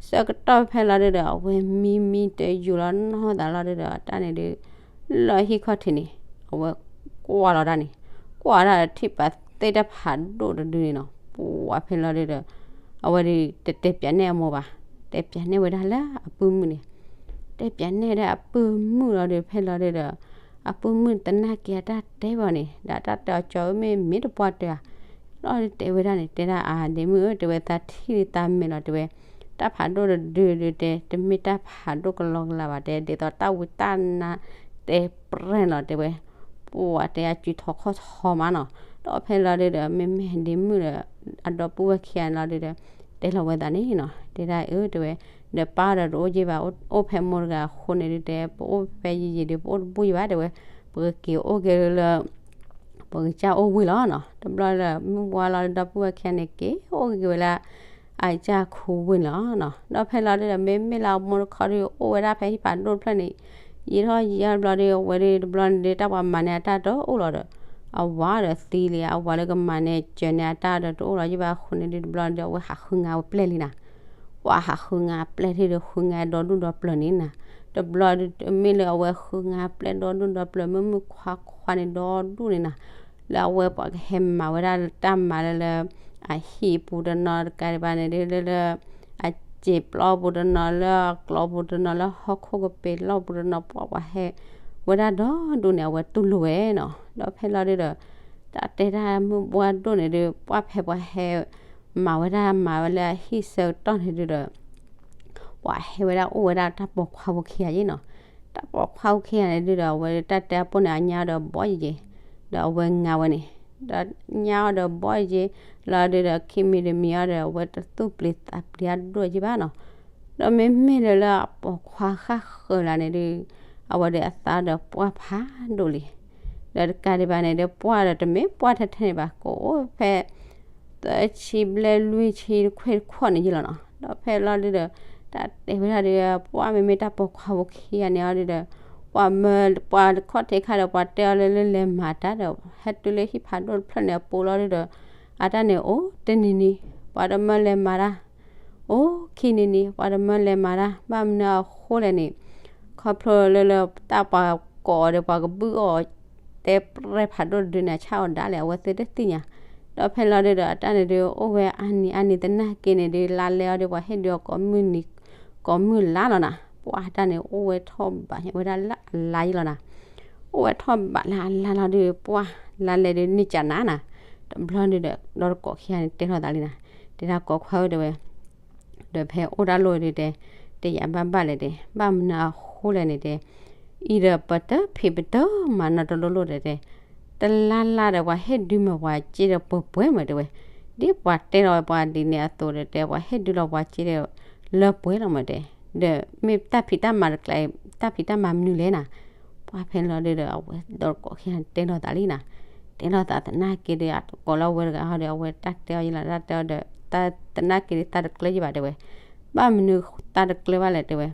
ဆၢကတီၢ်ဖဲလီၤဒုဒီး အဝဲမံမံတယိာ်လီၤနီၢ်သးလီၤဒုဒီး အတၢ်န့ၣ်ဒု လၢဟံၣ်ခီၣ်ထံးန့ၣ် အဝဲကွၢ်လီၤတၢ်န့ၣ်, ကွၢ်တၢ်ဒီးထံၣ်ပာ်သ့ၣ်တၢ်ဖးဒိၣ်တဒုန့ၣ်နီၤ, ပှၢ်ဖဲလီၤဒုဒီး အဝဲဒုတတဲပၠးနဲၣ်အမိၢ်ဘၣ်, တဲပၠးနဲၣ်ဝဲဒၣ်လၢအပုၢ်မုၣ်န့ၣ်, တဲပၠးနဲၣ်ဒၣ်အပုၢ်မုၣ်လီၤဒု ဖဲလီၤဒုဒီး အပုၢ်မုၣ်သနာ်က့အတၢ်တဲဘၣ်န့ၣ် ဒီးတၢ်တဲအီၤကၠီဧၢ မ့ၢ်မ့ၢ်တပှၢ်တၢၢ်ဧါ, လီၤဒုတဲဝဲဒၣ်န့ၣ် တဲဒၣ်အါ ဒ့မုၣ်ဧၢ တဲဝဲ သးထံၣ်လံသးမဲာ်လီၤ တဲဝဲ, တၢ်ဖးဒိၣ်တဒုဒုတဲ တမ့ၢ်တၢ်ဖးဒိၣ်ကလီကလီဘၣ် တဲ ဒ်သိးတၢ်ဝံတၢ်နါ တဲပြဲၢ်လီၤ တဲဝဲ, ပှၢ်တဲအစုထီခီၣ်ထီမးနီၤ, ဒီးဖဲလီၤဒုဒီး မ့မ့ၢ်ဒ့မုၣ်ဒီး အဒီပုၢ်ဝဲၢ်ခံဂၤန့ၣ်လီၤဒုဒီး တဲလီၤဝဲသးန့ၣ်နီၤ, တဲဒၣ်အၢ တဲဝဲ, ဒီးပၢ်ဒီးတအိၣ်ယံၤဘၣ် အိၣ်ဖဲမိၢ်တဂၤအဃိန့ၣ်ဒုတဲ ပအိၣ်ဖဲယံၤယံၤဒု ပအိၣ်တဘူၣ်ယံၤဘၣ် တဲဝဲ, ပကက့ၤအိၣ်က့ၤလၢ ပကစၢ်အိၣ်ဝ့ၢ်လီၤနီၤ, တဘျီဒီး မုၢ်ဝါလီၤဒီပုၢ်ဝဲၢ်ခံဂၤန့ၣ် က့ၤအိၣ်က့ၤဝဲလၢ အကစၢ်ခူဝ့ၢ်န့ၣ်လီၤနီၤ, ဒီးဖဲလီၤဒုဒီး မ့မ့ၢ်လၢအမိၢ်တခီဒု အိၣ်ဝဲဒၣ်ဖဲဟံၣ်ဖးဒိၣ်တဖျၢၣ်န့ၣ်, ယံာ်ထီၣ်ယံာ်ထီၣ်တဘျီဒု အဝဲဒုတဘျီန့ၣ်ဒု တၢ်ပှၤမၤန့ၢ်အတၢ်တအိၣ်လီၤဒီး အဝၤဒီးသံလံ အဝၤလၢကမၤန့ၢ်စၢၤန့ၢ်အတၢ်ဒီးတအိၣ်လီၤယံၤဘၣ်အဃိန့ၣ်ဒု တဘျီန့ၣ်ဒု အဝဲဟးဃုငါဝဲပျဲၢ်လံနီၤ, ပှၤဟးဃုငါပျဲၢ်လံဒီး ဃုငါဒီဒူၣ်ဒီပျၢၤန့ၣ်နီၤ, တဘျီဒု မ့ၢ်လၢအဝဲဃုငါပျဲၢ်ဒီဒူၣ်ဒီပျၢၤ မုၢ်မုၢ်ခွါခွါန့ၣ်ဒီဒူၣ်န့ၣ်နီၤ, လၢအဝဲပှၤကဟဲမၤဝဲဒၣ်တၢ်မၤလၢလၢ အဟံၣ်ပူၤတနီၤတကးဒံးဘၣ်န့ၣ်ဒု လၢလၢ အစ့ၤပျီပူၤတနီၤ လၢအကျီပူၤတနီၤ လၢဟီၣ်ခိၣ်ကပ့ၤလီၢ်ပူၤတနီၤ ပှၤပှၤဟဲဝဲဒၣ်ဒီဒူၣ်န့ၣ် အဝဲတူၢ်လိာ်ဝဲနီၤ, ဒီးဖဲလီၤဒုဒီး တၢ်တဲတၢ်မုၢ်ဘှၢ်ဒိၣ်န့ၣ်ဒု ပှၢ်ဖဲပှၤဟဲ မၤဝဲဒၣ်မၤဝဲလၢအဟံၣ်ဆၢကတီၢ်န့ၣ်ဒုဒီး ပှၤဟဲဝဲဒၣ်အိၣ်ဝဲဒၣ်တၢ်ပိာ်ခွါဖိခံဂၤယ့ၣ်နီၤ, တၢ်ပိာ်ခွါဖိခံဂၤန့ၣ်ဒုဒီး အဝဲတၢ်တဲအပိၢ်န့ၣ် အညါအီၤဒီးဘီယံၤယံၤ, ဒီးအဝဲငါဝဲန့ၣ်, ဒီးညါအီၤဒီးဘီယံၤယံၤ လီၤဒုဒီး ခံမံၤတမံၤအီၤဒီး အဝဲတသူၣ်ပျံၤသးပျံၤအဒိၣ်ယံၤဘၣ်နီၤ, ဒီးမ့မ့ၢ်လၢလၢအပိာ်ခွါဃၣ်ဃၢၤလၢန့ၣ်ဒု အဝဲဒီးအသးဒီးပှၢ်ဖးဒိၣ်လံ, ဒီးတကးဒံးဘၣ်န့ၣ်ဒု ပှၢ်ဒီးတမ့ၢ်ပှၢ်ထဲထဲန့ၣ်ဘၣ် ကအိၣ်ဖဲ သၢဆံဘျဲၣ်လွံၢ်ဆံတခွဲၣ်တခီၣ်န့ၣ်ယ့ၣ်လီၤနီၤ, ဒီးဖဲလီၤဒုဒီး တၢ်တဲဝဲဒၣ်ဒု ပှၢ်မ့မ့ၢ်တၢ်ပိာ်ခွါဖိခံဂၤန့ၣ်အီၤဒုဒီး ပှၤမၢ ပှၤခီၣ်ထံးခါဒီး ပှၤတဲအီၤလၢလၢလဲၤမၤတၢ်ဒီး ဟဲတုၤလၢဟံၣ်ဖးဒိၣ်တဖျၢၣ်န့ၣ်အပူၤလီၤဒုဒီး အတၢ်န့ၣ်အိၣ်တနံၤနံၤ ပှၤတမၢလဲၤမၤတၢ် အိၣ်ခံနံၤနံၤ ပှၤတမၢလဲၤမၤတၢ် ဘၣ်မနုၤအဃိလဲၣ်န့ၣ် ခီဖျိလၢလၢတၢ်ပှၤကိးအီၤဒီးပှၤကဘုၣ်အီၤ တဲပြဲၢ်ဖးဒိၣ်တဒုန့ၣ် အဆၣ်အီၤဒၣ်လဲာ် အဝဲသ့ၣ်တသ့ၣ်ညါ, ဒီးဖဲလီၤဒုဒီး အတၢ်န့ၣ်ဒု အိၣ်ဝဲအါနံၤအါနံၤသနာ်က့န့ၣ်ဒု လါလဲအီၤဒီး ပှၤဟ့ၣ်ဒုးအီၤကိးမုၢ်နံၤ ကိးမုၢ်လါလီၤနၤ, ပှၤတၢ်န့ၣ်အိၣ်ဝဲထီၣ်ဘးဝဲဒၣ်လၢအလါယ့ၣ်လီၤနၤ, အိၣ်ဝဲထီၣ်ဘးလၢအလါလီၤဒု ပှၢ်လါလဲဒု န့ၢ်ကနၤနၤ, တဘျီဒုဒီး ဒီတကိးခံဂၤန့ၣ် တဲလိာ်သးလံနၤ, တဲဒၣ် ကိးခွါဧၢ တဲဝဲ, ဒီးဖဲအိၣ်တၢ်လိၣ်ဒုတဲ, တယာ်ဘၣ်ဘၣ်လဲၣ်တဲ, ဘၣ်မနုၤအဃိလဲၣ်န့ၣ်တဲ, အံၤဒီးပတဖံးပတမၤနီတလိၣ်လိၣ်ဒီးတဲ, တလါလါဒီးပှၤဟ့ၣ်ဒုမၤပှၤစ့ဒီးပှဲၤပှဲၤမးတဲဝဲ, ဒ်ပှၤတဲလီၤပှၤဒ်န့ၣ်အသိးဒီးတဲ ပှၤဟ့ၣ်ဒုလီၤပှၤစ့ဒီး လၢပှဲၤလီၤမးတဲ, ဒီးမ့ၢ်တၢ်ဖံးတၢ်မၤတကျါ, တၢ်ဖံးတၢ်မၤမနုၤလဲၣ်နၤ, ပှၢ်ဖဲလီၤဒုဒီး အဝဲဒီတကိးခံဂၤန့ၣ် တဲလိာ်သးလံနၤ, တဲလိာ်သးသနာ်က့ဒီး အတကိးလၢအဝဲတဂၤဟီဒီး အဝဲတၢ်တဲအီၤယံလီၤ တၢ်တဲအီၤဒီး သနာ်က့ဒီးသးတကျၢၤယံဘၣ်တဲဝဲ, ဘၣ်မနုၤသးတကျၢၤဘၣ်လဲၣ်တဲဝဲ,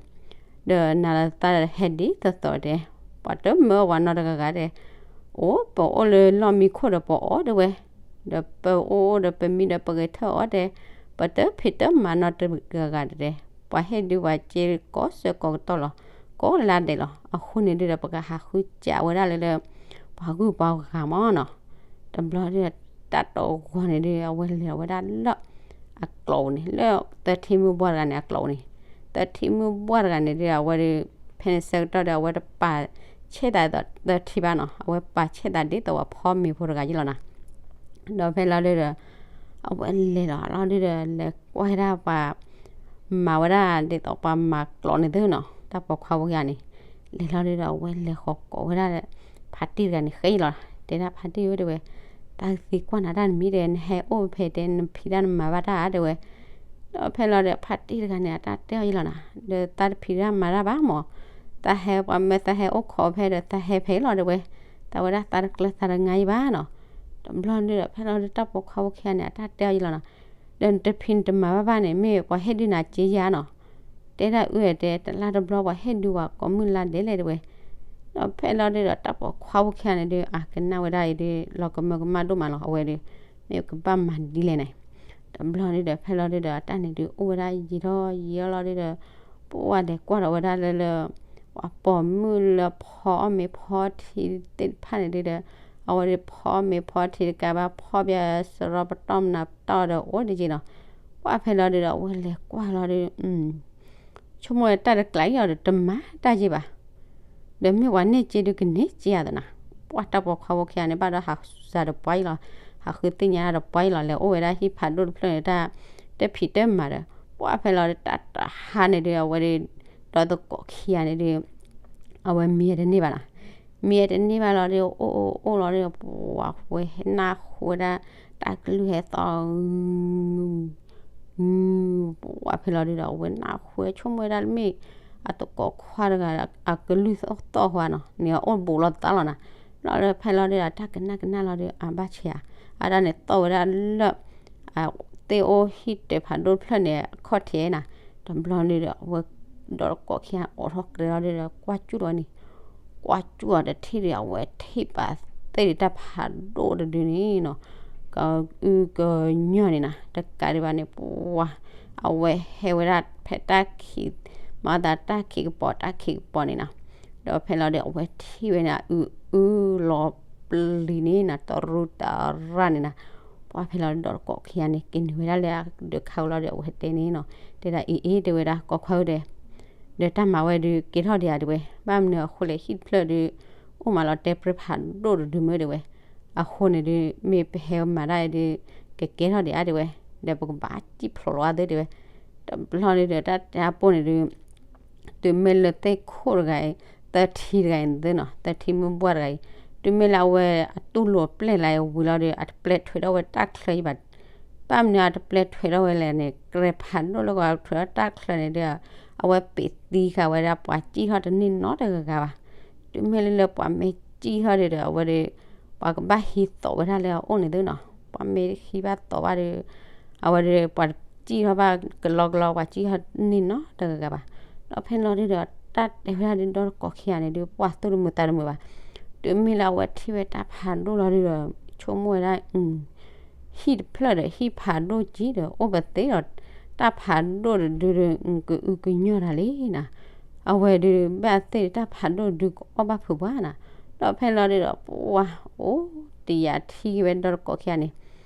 ဒီးနၤလၢသးဟဲဒ်သိးသိးတဲ, ပှၤတမၢအီၤပှၤနီတဂၤဂၤတဲ, အိၣ် ပအိၣ်လၢလီၢ်မံခိၣ်ဒီးပအီၣ်တဲဝဲ, ဒီးပအိၣ်ဒီးပမံဒီးပဂဲၤထၢၣ်အီၣ်တဲ, ပတဖံးတမၤနီတဂၤဂၤတဲ, ပှၤဟ့ၣ်ဒုပှၤစ့ကိးဆၢကိးကတီၢ်လီၤ, ကိးလါဒဲးလီၤ, အဃိန့ၣ်ဒုဒီး ပကဟးဃုစးဝဲဒၣ်လၢလၢ ပှၤဂုၢ်ပှၤဂၤမးနီၤ, တဘျီဒုဒီး တၢ်တဂီၤန့ၣ်ဒု အဝဲလဲၤလီၤဝဲဒၣ်လၢ အကျိးန့ၣ် လၢသၢထံမုၢ်ဘှၢ်တဂၤန့ၣ်အကျိးန့ၣ်, သၢထံမုၢ်ဘှၢ်တဂၤန့ၣ်ဒု အဝဲဒု ဖဲန့ၣ်ဆၢကတီၢ်ဒီး အဝဲတပာ်ဆဲးသးဒ်သိးသၢထံဘၣ်နီၤ, အဝဲပာ်ဆဲးသးဒ်သိးပှၤဖီမ့ၤဖိတဂၤယံလီၤနၤ, ဒီးဖဲလီၤဒုဒီး အဝဲလဲၤလီၤလီၤဒုဒီး လဲၤကွၢ်ဝဲဒၣ်ပှၤ မၤဝဲဒၣ်ဒ်သိးပှၤမၤကျိးန့ၣ်သုနီၤ, တၢ်ပိာ်ခွါဖိခံဂၤန့ၣ်, လဲၤလီၤဒုဒီး အဝဲလဲၤဃီၤကိးဝဲဒၣ် ဖါတံၢ်တဂၤန့ၣ် ဃဲအံၤလီၤ, တဲဒၣ် ဖါတံၢ်ဧၢ တဲဝဲ, တၢ်သံကွၢ်နၤတၢ်တမံၤဒီး နဟဲအိၣ်ဖဲတဲ နဖံးတၢ်နမၤဘၣ်တၢ်ဧါ တဲဝဲ, ဒီးဖဲလီၤဒီး ဖါတံၢ်တဂၤန့ၣ် အတၢ်တဲအီၤယံလီၤနၤ, ဒီးသးတဖံးတၢ်မၤတၢ်ဘၣ်မး, သးဟဲပှၤမၢသးဟဲအိၣ်ခိးဖဲဒီး သးဟဲဖဲအံၤလီၤ တဲဝဲ, သးဝဲဒၣ်သးတကျၢၤသးတငါယံဘၣ်နီၤ, တဘျီဒုဒီး ဖဲလီၤဒု တၢ်ပိာ်ခွါဖိခံဂၤန့ၣ် အတၢ်တဲအီၤယံလီၤနၤ, ဒီးနတဖံးနတမၤဘၣ်ဘၣ်န့ၣ် မ့ၢ်ပှၤဟ့ၣ်ဒုနၤစ့ယါနီၤ, တဲဒၣ်အုၣ်တဲ တလါတဘျီပှၤဟ့ၣ်ဒုပှၤကိးမုၢ်လါဒဲးလဲၣ်တဲဝဲ, ဒီးဖဲလီၤဒုဒီး တၢ်ပိာ်ခွါဖိခံဂၤန့ၣ်ဒု အကနၣ်ဝဲဒၣ်အံၤဒု လီၤကမၢကမၣ်ဒိၣ်မးလီၤ, အဝဲဒု မ့ၢ်ကဘၣ်မၤဒ်လဲၣ်န့ၣ်, တဘျီဒုဒီး ဖဲလီၤဒုဒီး အတၢ်န့ၣ်ဒု အိၣ်ဝဲဒၣ်ယံာ်ထီၣ်ယံာ်ထီၣ်လီၤဒုဒီး ပှၢ်လဲၤကွၢ်ဒီးဝဲဒၣ်လၢလၢ ပှၤပိာ်မုၣ်လၢဖီအီၣ်မ့ၤဖီထံသ့ၣ်တဖၣ်န့ၣ်ဒုဒီး အဝဲဒုဖီအီၣ်မ့ၤဖီထံတကးဘၣ် ဖီဘၣ်စရီပတီၢ်မနၤပတီၢ်ဒီးအိၣ်ဒံးက့နီၤ, ပှၢ်ဖဲလီၤဒုဒီး အဝဲလဲၤကွၢ်လီၤဒု ဆိကမိၣ်တၢ်တကျါအံၤဒီး တမၤတၢ်ယံဘၣ်, ဒီးမ့ၢ်ပှၤန့ၢ်စ့ဒုကန့ၢ်စ့အသးနၤ, ပှၢ်တၢ်ပိာ်ခွါဖိခံဂၤန့ၣ် ဘၣ်ဒီးဟးစၤဒီးပှၤအံၤလီၤ, ဟးဃုသ့ၣ်ညါဒီးပှၤအံၤလီၤ, လဲၤအိၣ်ဝဲဒၣ်ဟံၣ်ဖးဒိၣ်တဖျၢၣ်န့ၣ် တၢ်တဖံးတမၤဒီး ပှၢ်ဖဲလီၤဒု တၢ်တဟါန့ၣ်ဒု အဝဲဒု ဒီးသကိးခံဂၤန့ၣ်ဒု အဝဲမံတန့ၢ်ဘၣ်နီၤ, မံတန့ၢ်ဘၣ်လီၤဒု အိၣ်အိၣ်အိၣ်လီၤဒု ပှၢ်ဝဲနၢ်ဟူဝဲဒၣ် တၢ်ကလုၢ်ဟဲသီၣ် ပှၢ်ဖဲလီၤဒုဒီး အဝဲနၢ်ဟူဝဲဆိကမိၣ်ဝဲဒၣ်မ့ၢ် အသကိးခွါတဂၤ အကလုၢ်သီၣ်သီၣ်ဝဲနီၤ, န့ၣ်အအိၣ်ဘူးလိာ်သးလီၤနၤ, လီၤဒုဖဲလီၤဒုဒီး တၢ်ကနၣ်ကနၣ်လီၤဒု အဘၣ်ဆဲးဧါ, အတၢ်န့ၣ်သီၣ်ဝဲဒၣ်လၢ အသ့ၣ်အိၣ်ဟံၣ်တၢၤဖးဒိၣ်တဖျၢၣ်န့ၣ် အခီၣ်ထံးနၤ, တဘျီဒုဒီး အဝဲဒီးတကိးခံဂၤအိးထီၣ်ကျဲလီၤဒုဒီး ကွၢ်ကၠူၣ်ဒီးန့ၣ် ကွၢ်ကၠူၣ်အီၤတထံၣ်ဒီး အဝဲထံၣ်ပာ်သ့ၣ်ဒုးတၢ်ဖးဒိၣ်တဒုန့ၣ်နီၤ, ကအုကညီၢ်န့ၣ်နၤ, တကးဒံးဘၣ်န့ၣ် ပှၢ် အဝဲဟဲဝဲဒၣ်ဖဲတၢ်ခံး, မၤသးတၢ်ခံးကပီၤ တၢ်ခံးကပီၤန့ၣ်နၤ, ဒီးဖဲလီၤဒုး အဝဲထံၣ်ဝဲန့ၣ် အုအုလီၤပျံၤန့ၣ်နၤ တရူးတရၢ်န့ၣ်နၤ, ပှၢ်ဖဲလီၤဒုး ဒီးတကိးခံဂၤန့ၣ် က့ၤနုာ်ဝဲဒၣ်လၢအဒၢးခါဝဲလီၤဒီး အဝဲတဲန့ၣ်နီၤ, တဲဒၣ်အ့ၣ်အ့ၣ် တဲဝဲဒၣ် ကိးခွါဧၢဒီး ဒီးတၢ်မၤဝဲဒုးကဲထီၣ်ဒံးဧါတဲဝဲ, ဘၣ်မနုၤအဃိလဲၣ် ဟံၣ်တဖျၢၣ်ဒုး အိၣ်မးလီၤတဲပြဲဖးဒိၣ်တဒုမ့ၢ်တဲဝဲ, အဃိန့ၣ်ဒုး မ့ၢ်ပဟဲမၤဒၣ်အံၤဒုး ကကဲထီၣ်ဒံးဧါတဲဝဲ, ဒီးပကဘၣ်စံၣ်ဖျိးလီၤအါသုတဲဝဲ, တဘျီဒုးဒီး တၢ်တဲအပိၢ်န့ၣ်ဒုး တုၤမ့ၢ်လၢသ့ၣ်ခိၣ်တဂၤအံၤ သၢထံတဂၤအံၤန့ၣ်သုနီၤ သၢထံမုၢ်ဘှၢ်တဂၤအံၤ တုၤမ့ၢ်လၢအဝဲအတူၢ်လိာ်ပျဲၢ်လၢအဝံၤလီၤဒီး အတပျဲထွဲးထီၣ်ဝဲတၢ်ချၢအံၤဘၣ်, ဘၣ်မနုၤအတပျဲထွဲးထီၣ်ဝဲလဲၣ်န့ၣ် ကြဲးဖးဒိၣ်လၢကထွဲးထီၣ်တၢ်ချၢန့ၣ်ဒီး အဝဲပ့းသံဃာ်ဝဲဒၣ်ပှၤစံၣ်ထီၣ်တန့ၢ်နီတဂၤဂၤဘၣ်, တုၤမ့ၢ်လၢလၢပှၤမ့ၢ်စံၣ်ထီၣ်ဒီး အဝဲဒီး ပှၤကဘၣ်ဟံးသိးဝဲဒၣ်လၢအအိၣ်န့ၣ်သုနီၤ ပှၤမ့ၢ်ဟံးဘၣ်သိးဘၣ်ဒီး အဝဲဒီးပှၤစံၣ်ထီၣ်ဘၣ်ကလီကလီ ပှၤစံၣ်ထီၣ်န့ၢ်နီတဂၤဂၤဘၣ်, ဒီးဖဲလီၤဒုးဒီး တၢ်တဲဝဲဒၣ်ဒုးဒီတကိးခံဂၤန့ၣ်ဒုး ပှၤသူၣ်တမုာ်သးတမုာ်ဘၣ်, တုၤမ့ၢ်လၢအဝဲထံၣ်ဝဲတၢ်ဖးဒိၣ်လီၤဒုးဒီး ဆိကမိၣ်ဝဲဒၣ် ဟံၣ်တဖျၢၣ်ဒီး ဟံၣ်ဖးဒိၣ်ကံဒီး အိၣ်ပသ့ဒီး တၢ်ဖးဒိၣ်တဒုဒီး ကအုကညီၢ်တၢ်လံနၤ, အဝဲဒုး ဘၣ်သ့ၣ်တၢ်ဖးဒိၣ်ဒုးကအီၣ်ဘၣ်ဖုးပှၢ်နၤ, ဒီးဖဲလီၤဒုးဒီး ပှၤအိၣ်တယာ်ထံဝဲဒီတကိးခံဂၤန့ၣ်,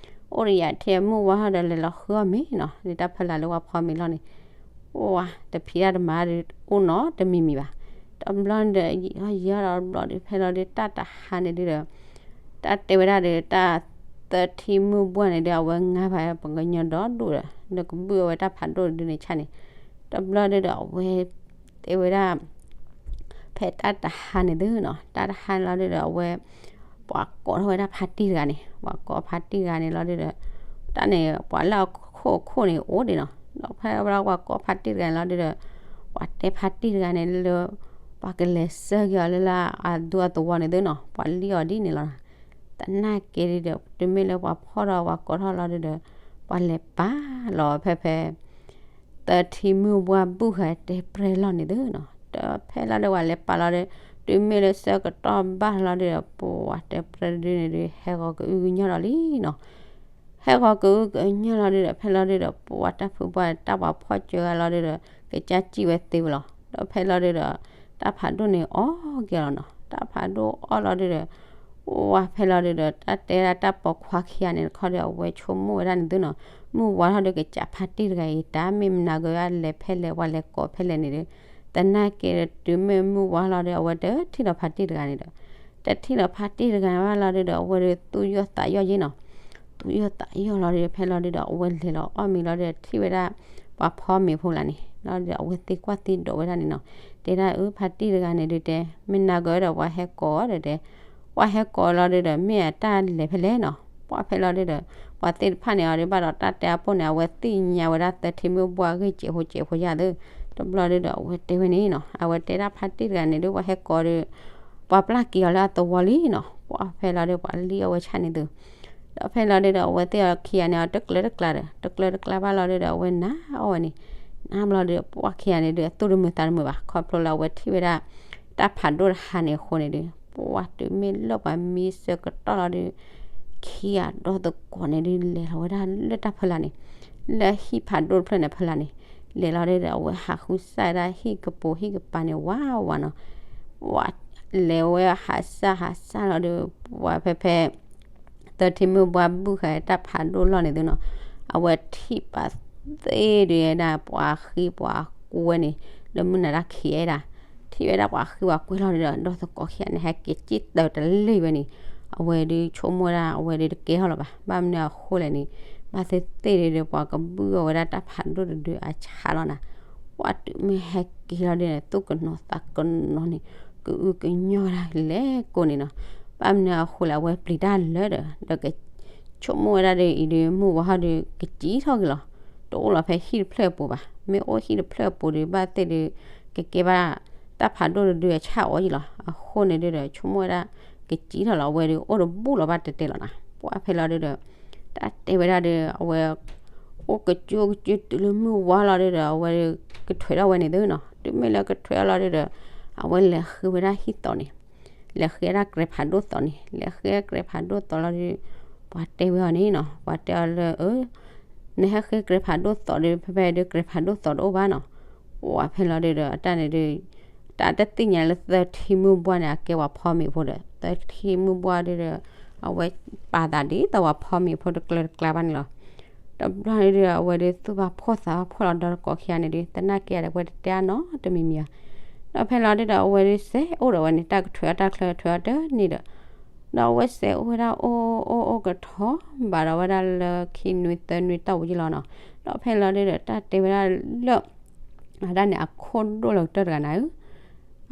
အိၣ်တယာ်ထံအမုၢ်ဝါထီၣ်ဒီးလဲၤလီၤဃုအီၣ်မ့ၤနီၤ ဒ်တၢ်ဖီလာ်လၢပှၤဖီမ့ၤလီၤန့ၣ်, ပှၤတဖံးတၢ်တမၤဒီး အိၣ်နီတမံၤမံၤဘၣ်, တဘျီန့ၣ်ဒီး ယံာ်ထီၣ်ယံာ်ထီၣ်ဒီးဘျီဒုး ဖဲလီၤဒုး တၢ်တဟါန့ၣ်ဒုးဒီး တၢ်တဲဝဲဒၣ်ဒီး တၢ် သၢထံမုၢ်ဘှၢ်န့ၣ်ဒီး အဝဲငါဘၣ်ပှၤကညီဒီဒူၣ်ဒီး ဒီးကဘုၣ်အဝဲတၢ်ဖးဒိၣ်တဒုန့ၣ်ဆၣ်န့ၣ်, တဘျီဒုဒီးအဝဲတဲဝဲဒၣ် ဖဲတၢ်တဟါန့ၣ်သုနီၤ, တၢ်တဟါန့ၣ်လီၤဒုဒီး အဝဲ ပှၤကိးထီၣ်ဝဲဒၣ်ဖါတံၢ်တဂၤန့ၣ်, ပှၤကိးဖါတံၢ်တဂၤန့ၣ်လီၤဒုဒီး တၢ်န့ၣ် ပှၤလၢအခိၣ်အခိၣ်န့ၣ်အိၣ်ဒံးနီၤ, ဒီးဖဲဝဲဒၣ်ပှၤကိးဖါတံၢ်တဂၤန့ၣ်လီၤဒုဒီး ပှၤတဲဖါတံၢ်တဂၤန့ၣ်လၢ ပှၤကလဲၤဆှၢက့ၤအီၤလၢလၢအဒူအသဝီန့ၣ်သုနီၤ, ပှၤလံၣ်အီၤဒ်န့ၣ်လီၤ. သနာ်က့ဒုဒီး တုၤမ့ၢ်လၢပှၤဖီၣ်ထီၣ်ပှၤကိးထီၣ်လီၤဒုဒီး ပှၤလဲၤပာ်လီၤဖဲဖဲ သၢထံမုၢ်ဘှၢ်ဘုၣ်ဃာ်တဲပြဲလီၢ်န့ၣ်သုနီၤ, ဒီးဖဲလီၤဒုဒီးပှၤလဲၤပာ်လီၤဒု, တုၤမ့ၢ်လၢဆၢကတီၢ်ဘၣ်လီၤဒုဒီး ပှၤတဲပြဲဒုန့ၣ်ဒု ဟဲဂီၤကအုကညီၢ်ဒီးလံနီၤ. ဟဲဂီၤကအုကညီၢ်လီၤဒုဒီး ဖဲလီၤဒုဒီး ပှၤတၢ်ဖုပှၢ်တၢ်ပှၤဖီၣ်စၢၤဂၤလီၤဒုဒီး ကစၢ်စံၣ်ဝဲသ့ဝဲလီၤ. ဒီးဖဲလီၤဒုဒီး တၢ်ဖးဒိၣ်န့ၣ်အီၣ်က့ၤလီၤနီၤ, တၢ်ဖးဒိၣ်အီၣ်လီၤဒုဒီး ပှၤဖဲလီၤဒုဒီး တၢ်တဲဒၣ်တၢ်ပိာ်ခွါခံဂၤန့ၣ်တခီဒီး အဝဲဆိကမိၣ်ဝဲဒၣ်န့ၣ်သုနီၤ, မုၢ်ဝါထီၣ်ဒုကစးဖါတံၢ်တဂၤအံၤ တၢ်မ့ၢ်မနၤက့ၤဝဲလဲၤဖဲလဲၣ် ပှၤလဲၤကိးဖဲလဲၣ်န့ၣ်ဒု, သနာ်က့ဒီး တုၤမ့ၢ်မုၢ်ဝါလီၤဒု အဝဲတထံၣ်ဒီးဖါတံၢ်တဂၤန့ၣ်ဒီး တထံၣ်ဒီးဖါတံၢ်တဂၤဘၣ်လီၤဒုဒီး အဝဲဒုသူၣ်ယိၣ်သးယိၣ်ယ့ၢ်နီၤ, သူၣ်ယိၣ်သးယိၣ်လီၤဒု ဖဲလီၤဒုဒီး အဝဲလဲၤလီၤအီၣ်မ့ၤလီၤဒု ထံၣ်ဝဲဒၣ် ပှၤဖီမ့ၤဖိလၢန့ၣ် လီၤဒုဒီး အဝဲသံကွၢ်သံဒိးဝဲဒၣ်န့ၣ်နီၤ, တဲဒၣ်အၢ ဖါတံၢ်တဂၤန့ၣ်ဒုတဲ မ့ၢ်နၤက့ၤဝဲဒီး ပှၤဟဲကိးဒီးတဲ ပှၤဟဲကိးလီၤဒုဒီး မ့ၢ်အတၢ်လဲၤဖဲလဲၣ်နီၤ, ပှၤဖဲလီၤဒုဒီး ပှၤသ့ၣ်တဖၣ်န့ၣ်အီၤဒု ဘၣ်ဒီးတၢ်တဲအပိၢ်န့ၣ် အဝဲသ့ၣ်ညါဝဲဒၣ်သၢထံမုၢ်ဘှၢ်ဂ့ၢ်စဲးဖိစဲးဖိယါသု, တဘျီဒုဒီး အဝဲတဲဝဲန့ၣ်နီၤ, အဝဲတဲဒၣ်ဖါတံၢ်တဂၤန့ၣ်ဒု ပှၤဟဲကိးဒီး ပှၤပျၢ်က့ၤအီၤလၢအသဝီလံနီၤ, ပှၤဖဲလီၤဒု ပှၤလံၣ်အီၣ်ဝဲဆၣ်န့ၣ်သု, ဒီးဖဲလီၤဒုဒီး အဝဲသ့ၣ်အီၤခံဂၤန့ၣ် အီၤတကျၢၤတကျါဒီး တကျၢၤတကျါဘၣ်လီၤဒုဒီး အဝဲနါအီၣ်ဝဲန့ၣ်, နါဘျီဒု ပှၤခံဂၤန့ၣ်ဒု အသူၣ်တမုာ်သးတမုာ်ဘၣ် ခီဖျိလၢအဝဲထံၣ်ဝဲဒၣ် တၢ်ဖးဒိၣ်တဟါန့ၣ်အဃိန့ၣ်ဒု, ပှၤတုၤမ့ၢ်လၢပှၤမံဆၢကတီၢ်လီၤဒု ခံဂၤဒီသကိးန့ၣ်ဒု လဲၤလီၤဝဲဒၣ်လၢတၢ်ဖီလာ်န့ၣ်, လၢဟံၣ်ဖးဒိၣ်တဖျၢၣ်န့ၣ်ဖီလာ်န့ၣ်, လဲၤလီၤဒုဒီး အဝဲဟးဃုစၢ်ဝဲဒၣ်ဟံၣ်ကပိာ်ဟံၣ်ကပၤန့ၣ် ဝးဝးနီၤ, ပှၤလဲၤဝဲဟးစၢ်ဟးစၢ်လီၤဒု ပှၤဖဲဖဲ သၢထံမုၢ်ဘှၢ်ဘုၣ်ဃာ်တၢ်ဖးဒိၣ်လီၢ်န့ၣ်သုနီၤ, အဝဲထံၣ်ပှၤသ့ၣ်ဒုဒၣ် ပှၤဃံပှၤကွဲန့ၣ် လၢမုၢ်နၤတၢ်ခံးဒၣ်, ထံၣ်ဝဲဒၣ်ပှၤဃံပှၤကွဲလီၤဒုဒီး ဒီသကိးခံဂၤန့ၣ် ဟဲက့ၤစံၣ်တၢၤတလ့ၢ်ဝဲန့ၣ်, အဝဲဒုဆိကမိၣ်ဝဲဒၣ် အဝဲဒုတကဲထီၣ်လၢၤဘၣ်, ဘၣ်မနုၤအဃိလဲၣ်န့ၣ်, ဘၣ်သ့ၣ်သ့ၣ်ဒုဒီး ပှၤကဘုၣ်အီၤဝဲဒၣ်တၢ်ဖးဒိၣ်တဒုအဆၣ်လီၤနၤ, ပှၤတုၤမ့ၢ်ဟဲက့ၤလီၤဒုန့ၣ် သူၣ်ကနိးသးကနိးန့ၣ် ကအုကညီၢ်ဝဲဒၣ်လဲၤကိးန့ၣ်နီၤ, ဘၣ်မနုၤအဃိလဲၣ် အဝဲပျံၤတၢ်လၢာ်ဒီး ဒီးကဆိကမိၣ်ဝဲဒၣ်ဒုအံၤဒု မုၢ်ဝါထီၣ်ဒု ကစံၣ်ထီၣ်က့ၤလီၤ, တအိၣ်လီၤဖဲဟံၣ်တဖျၢၣ်အပူၤဘၣ်, မ့ၢ်အိၣ်ဟံၣ်တဖျၢၣ်အပူၤဒု ဘၣ်သ့ၣ်ဒု ကကဲဘၣ် တၢ်ဖးဒိၣ်တဒုအဆၣ်အီၤယံၤလီၤ, အဃိန့ၣ်ဒုဒီး ဆိကမိၣ်ဝဲဒၣ် ကစံၣ်ထီၣ်လီၤ အဝဲဒုအိၣ်တဘူၣ်လီၤဘၣ်တဲတဲလီၤနၤ, ပှၤဖဲလီၤဒုဒီး တၢ်တဲဝဲဒၣ်ဒီး အဝဲ အိၣ်ကစူၣ်ကစူၣ်တုၤလၢမုၢ်ဝါလီၤဒုဒီး အဝဲကထွဲးထီၣ်ဝဲန့ၣ်သုနီၤ, တုၤမ့ၢ်လၢကထွဲးထီၣ်လီၤဒုဒီး အဝဲလဲၤဃ့ဝဲဒၣ်ဟံၣ်သိးန့ၣ်, လဲၤဃ့ဒၣ်ကြဲးဖးဒိၣ်သိးန့ၣ်, လဲၤဃ့ကြဲးဖးဒိၣ်သိးလီၤဒု ပှၤတဲဝဲအီၤန့ၣ်နီၤ, ပှၤတဲအီၤလၢ အၢ နဟဲဃ့ကြဲးဖးဒိၣ်သိးဒု ဖဲဖဲဒု ကြဲးဖးဒိၣ်သိးတအိၣ်ဘၣ်နီၤ, ပှၤဖဲလီၤဒုဒီး အတၢ်န့ၣ်ဒု တၢ်တသ့ၣ်ညါလၢသၢထံမုၢ်ဘှၢ်န့ၣ် အကဲပှၤဖီမ့ၤဖိဒီး သၢထံမုၢ်ဘှၢ်ဒုဒီး အဝဲပာ်သးဒ်သိးပှၤဖီမ့ၤဖိတကျၢၤတကျါဘၣ်န့ၣ်လီၤ, တဘျီဒုဒီး အဝဲဒုသူၣ်ဘၣ်ဖှီၣ်သးဘၣ်ဖှီၣ်လီၤ ဒီသကိးခံဂၤန့ၣ်ဒု သနာ်က့ဒီး အဝဲတတဲအါနီတမံၤမံၤဘၣ်, ဒီးဖဲလီၤဒုဒီးအဝဲဒုစဲးအိၣ်ဒီးဝဲန့ၣ် တၢ်ကထွဲးအီၣ်တၢ်ချၢထွဲးအီၣ်တန့ၢ်ဒီး ဒီးအဝဲစဲးအိၣ်ဝဲဒၣ်အိၣ်အိၣ်အိၣ်ကထီဘၣ်ဒီးဝဲဒၣ်လၢခံနွံသၢနွံတီၢ်ပူၤယံၤလီၤနီၤ, ဒီးဖဲလီၤဒုဒီး တၢ်တဲဝဲဒၣ်လၢ အတၢ်န့ၣ် အခိၣ်ဒိၣ်လၢကတၢၢ်တဂၤနၤဧၢ,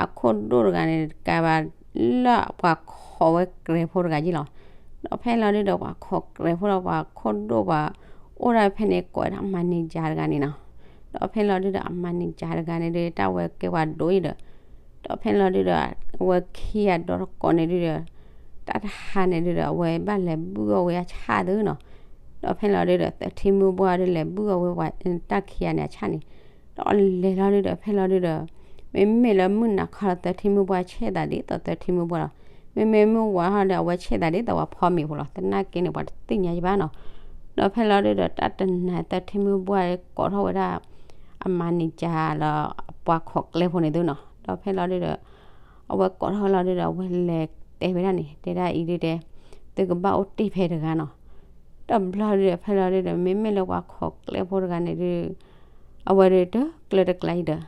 အခိၣ်ဒိၣ်တဂၤန့ၣ် ကဘၣ်လၢပှၤခိးဝဲကြဲးဖိတဂၤယံၤလီၤ, ဒီးဖဲလီၤဒုဒီး ပှၤခိးကြဲးဖိဒီးပှၤခိၣ်ဒိၣ်ပှၤ အိၣ်ဒၣ်ဖဲန့ၣ်ကိးဝဲဒၣ် manager တဂၤန့ၣ်နီၤ, ဒီးဖဲလီၤဒုဒီး အ manager တဂၤန့ၣ်ဒု တၢ်ဝဲကဲပှၤဒိၣ်အံၤဒီး ဒီးဖဲလီၤဒုဒီး အဝဲခံဂၤဒီသကိးန့ၣ်ဒုဒီး တၢ်တဟါန့ၣ်ဒုဒီး အဝဲဘၣ်လဲၤဘုၣ်အီၣ်ဝဲအဆၣ်သုနီၤ, ဒီးဖဲလီၤဒုဒီး သၢထံမုၢ်ဘှၢ်ဒုလဲၤဘုၣ်အီၣ်ဝဲပှၤ တၢ်ခံဂၤန့ၣ်အဆၣ်န့ၣ်, ဒီးလဲၤလီၤဒုဒီး ဖဲလီၤဒုဒီး မ့မ့ၢ်လၢမုၢ်နၤခီလီၤ သၢထံမုၢ်ဘှၢ်ဆဲးသးဒ်သိးသၢထံမုၢ်ဘှၢ်လီၤ, မ့မ့ၢ်မုၢ်ဝါဟီဒီး အဝဲဆဲးသးဒ်သိးပှၤဖီမ့ၤဖိလီၤ, သနာ်က့န့ၣ် ပှၤတသ့ၣ်ညါယဘၣ်နီၤ, ဒီးဖဲလီၤဒုဒီး တၢ်တနၤသၢထံမုၢ်ဘှၢ်ကိးထီၣ်ဝဲဒၣ် အ manager လၢပှၤခိးကြဲးဖိန့ၣ်သုနီၤ, ဒီးဖဲလီၤဒုဒီး အဝဲကိးထီၣ်လီၤဒုဒီး အဝဲလဲၤတဲဝဲဒၣ်န့ၣ် တဲဒၣ်အံၤဒုတဲ သုကဘၣ်အိၣ်တ့ၢ်ဖဲတဂၤနီၤ, တဘျီဒုဒီး ဖဲလီၤဒုဒီး မ့မ့ၢ်လၢပှၤခိးကြဲးဖိတဂၤန့ၣ်ဒု အဝဲဒုတကျၢၤတကျါအံၤဒီး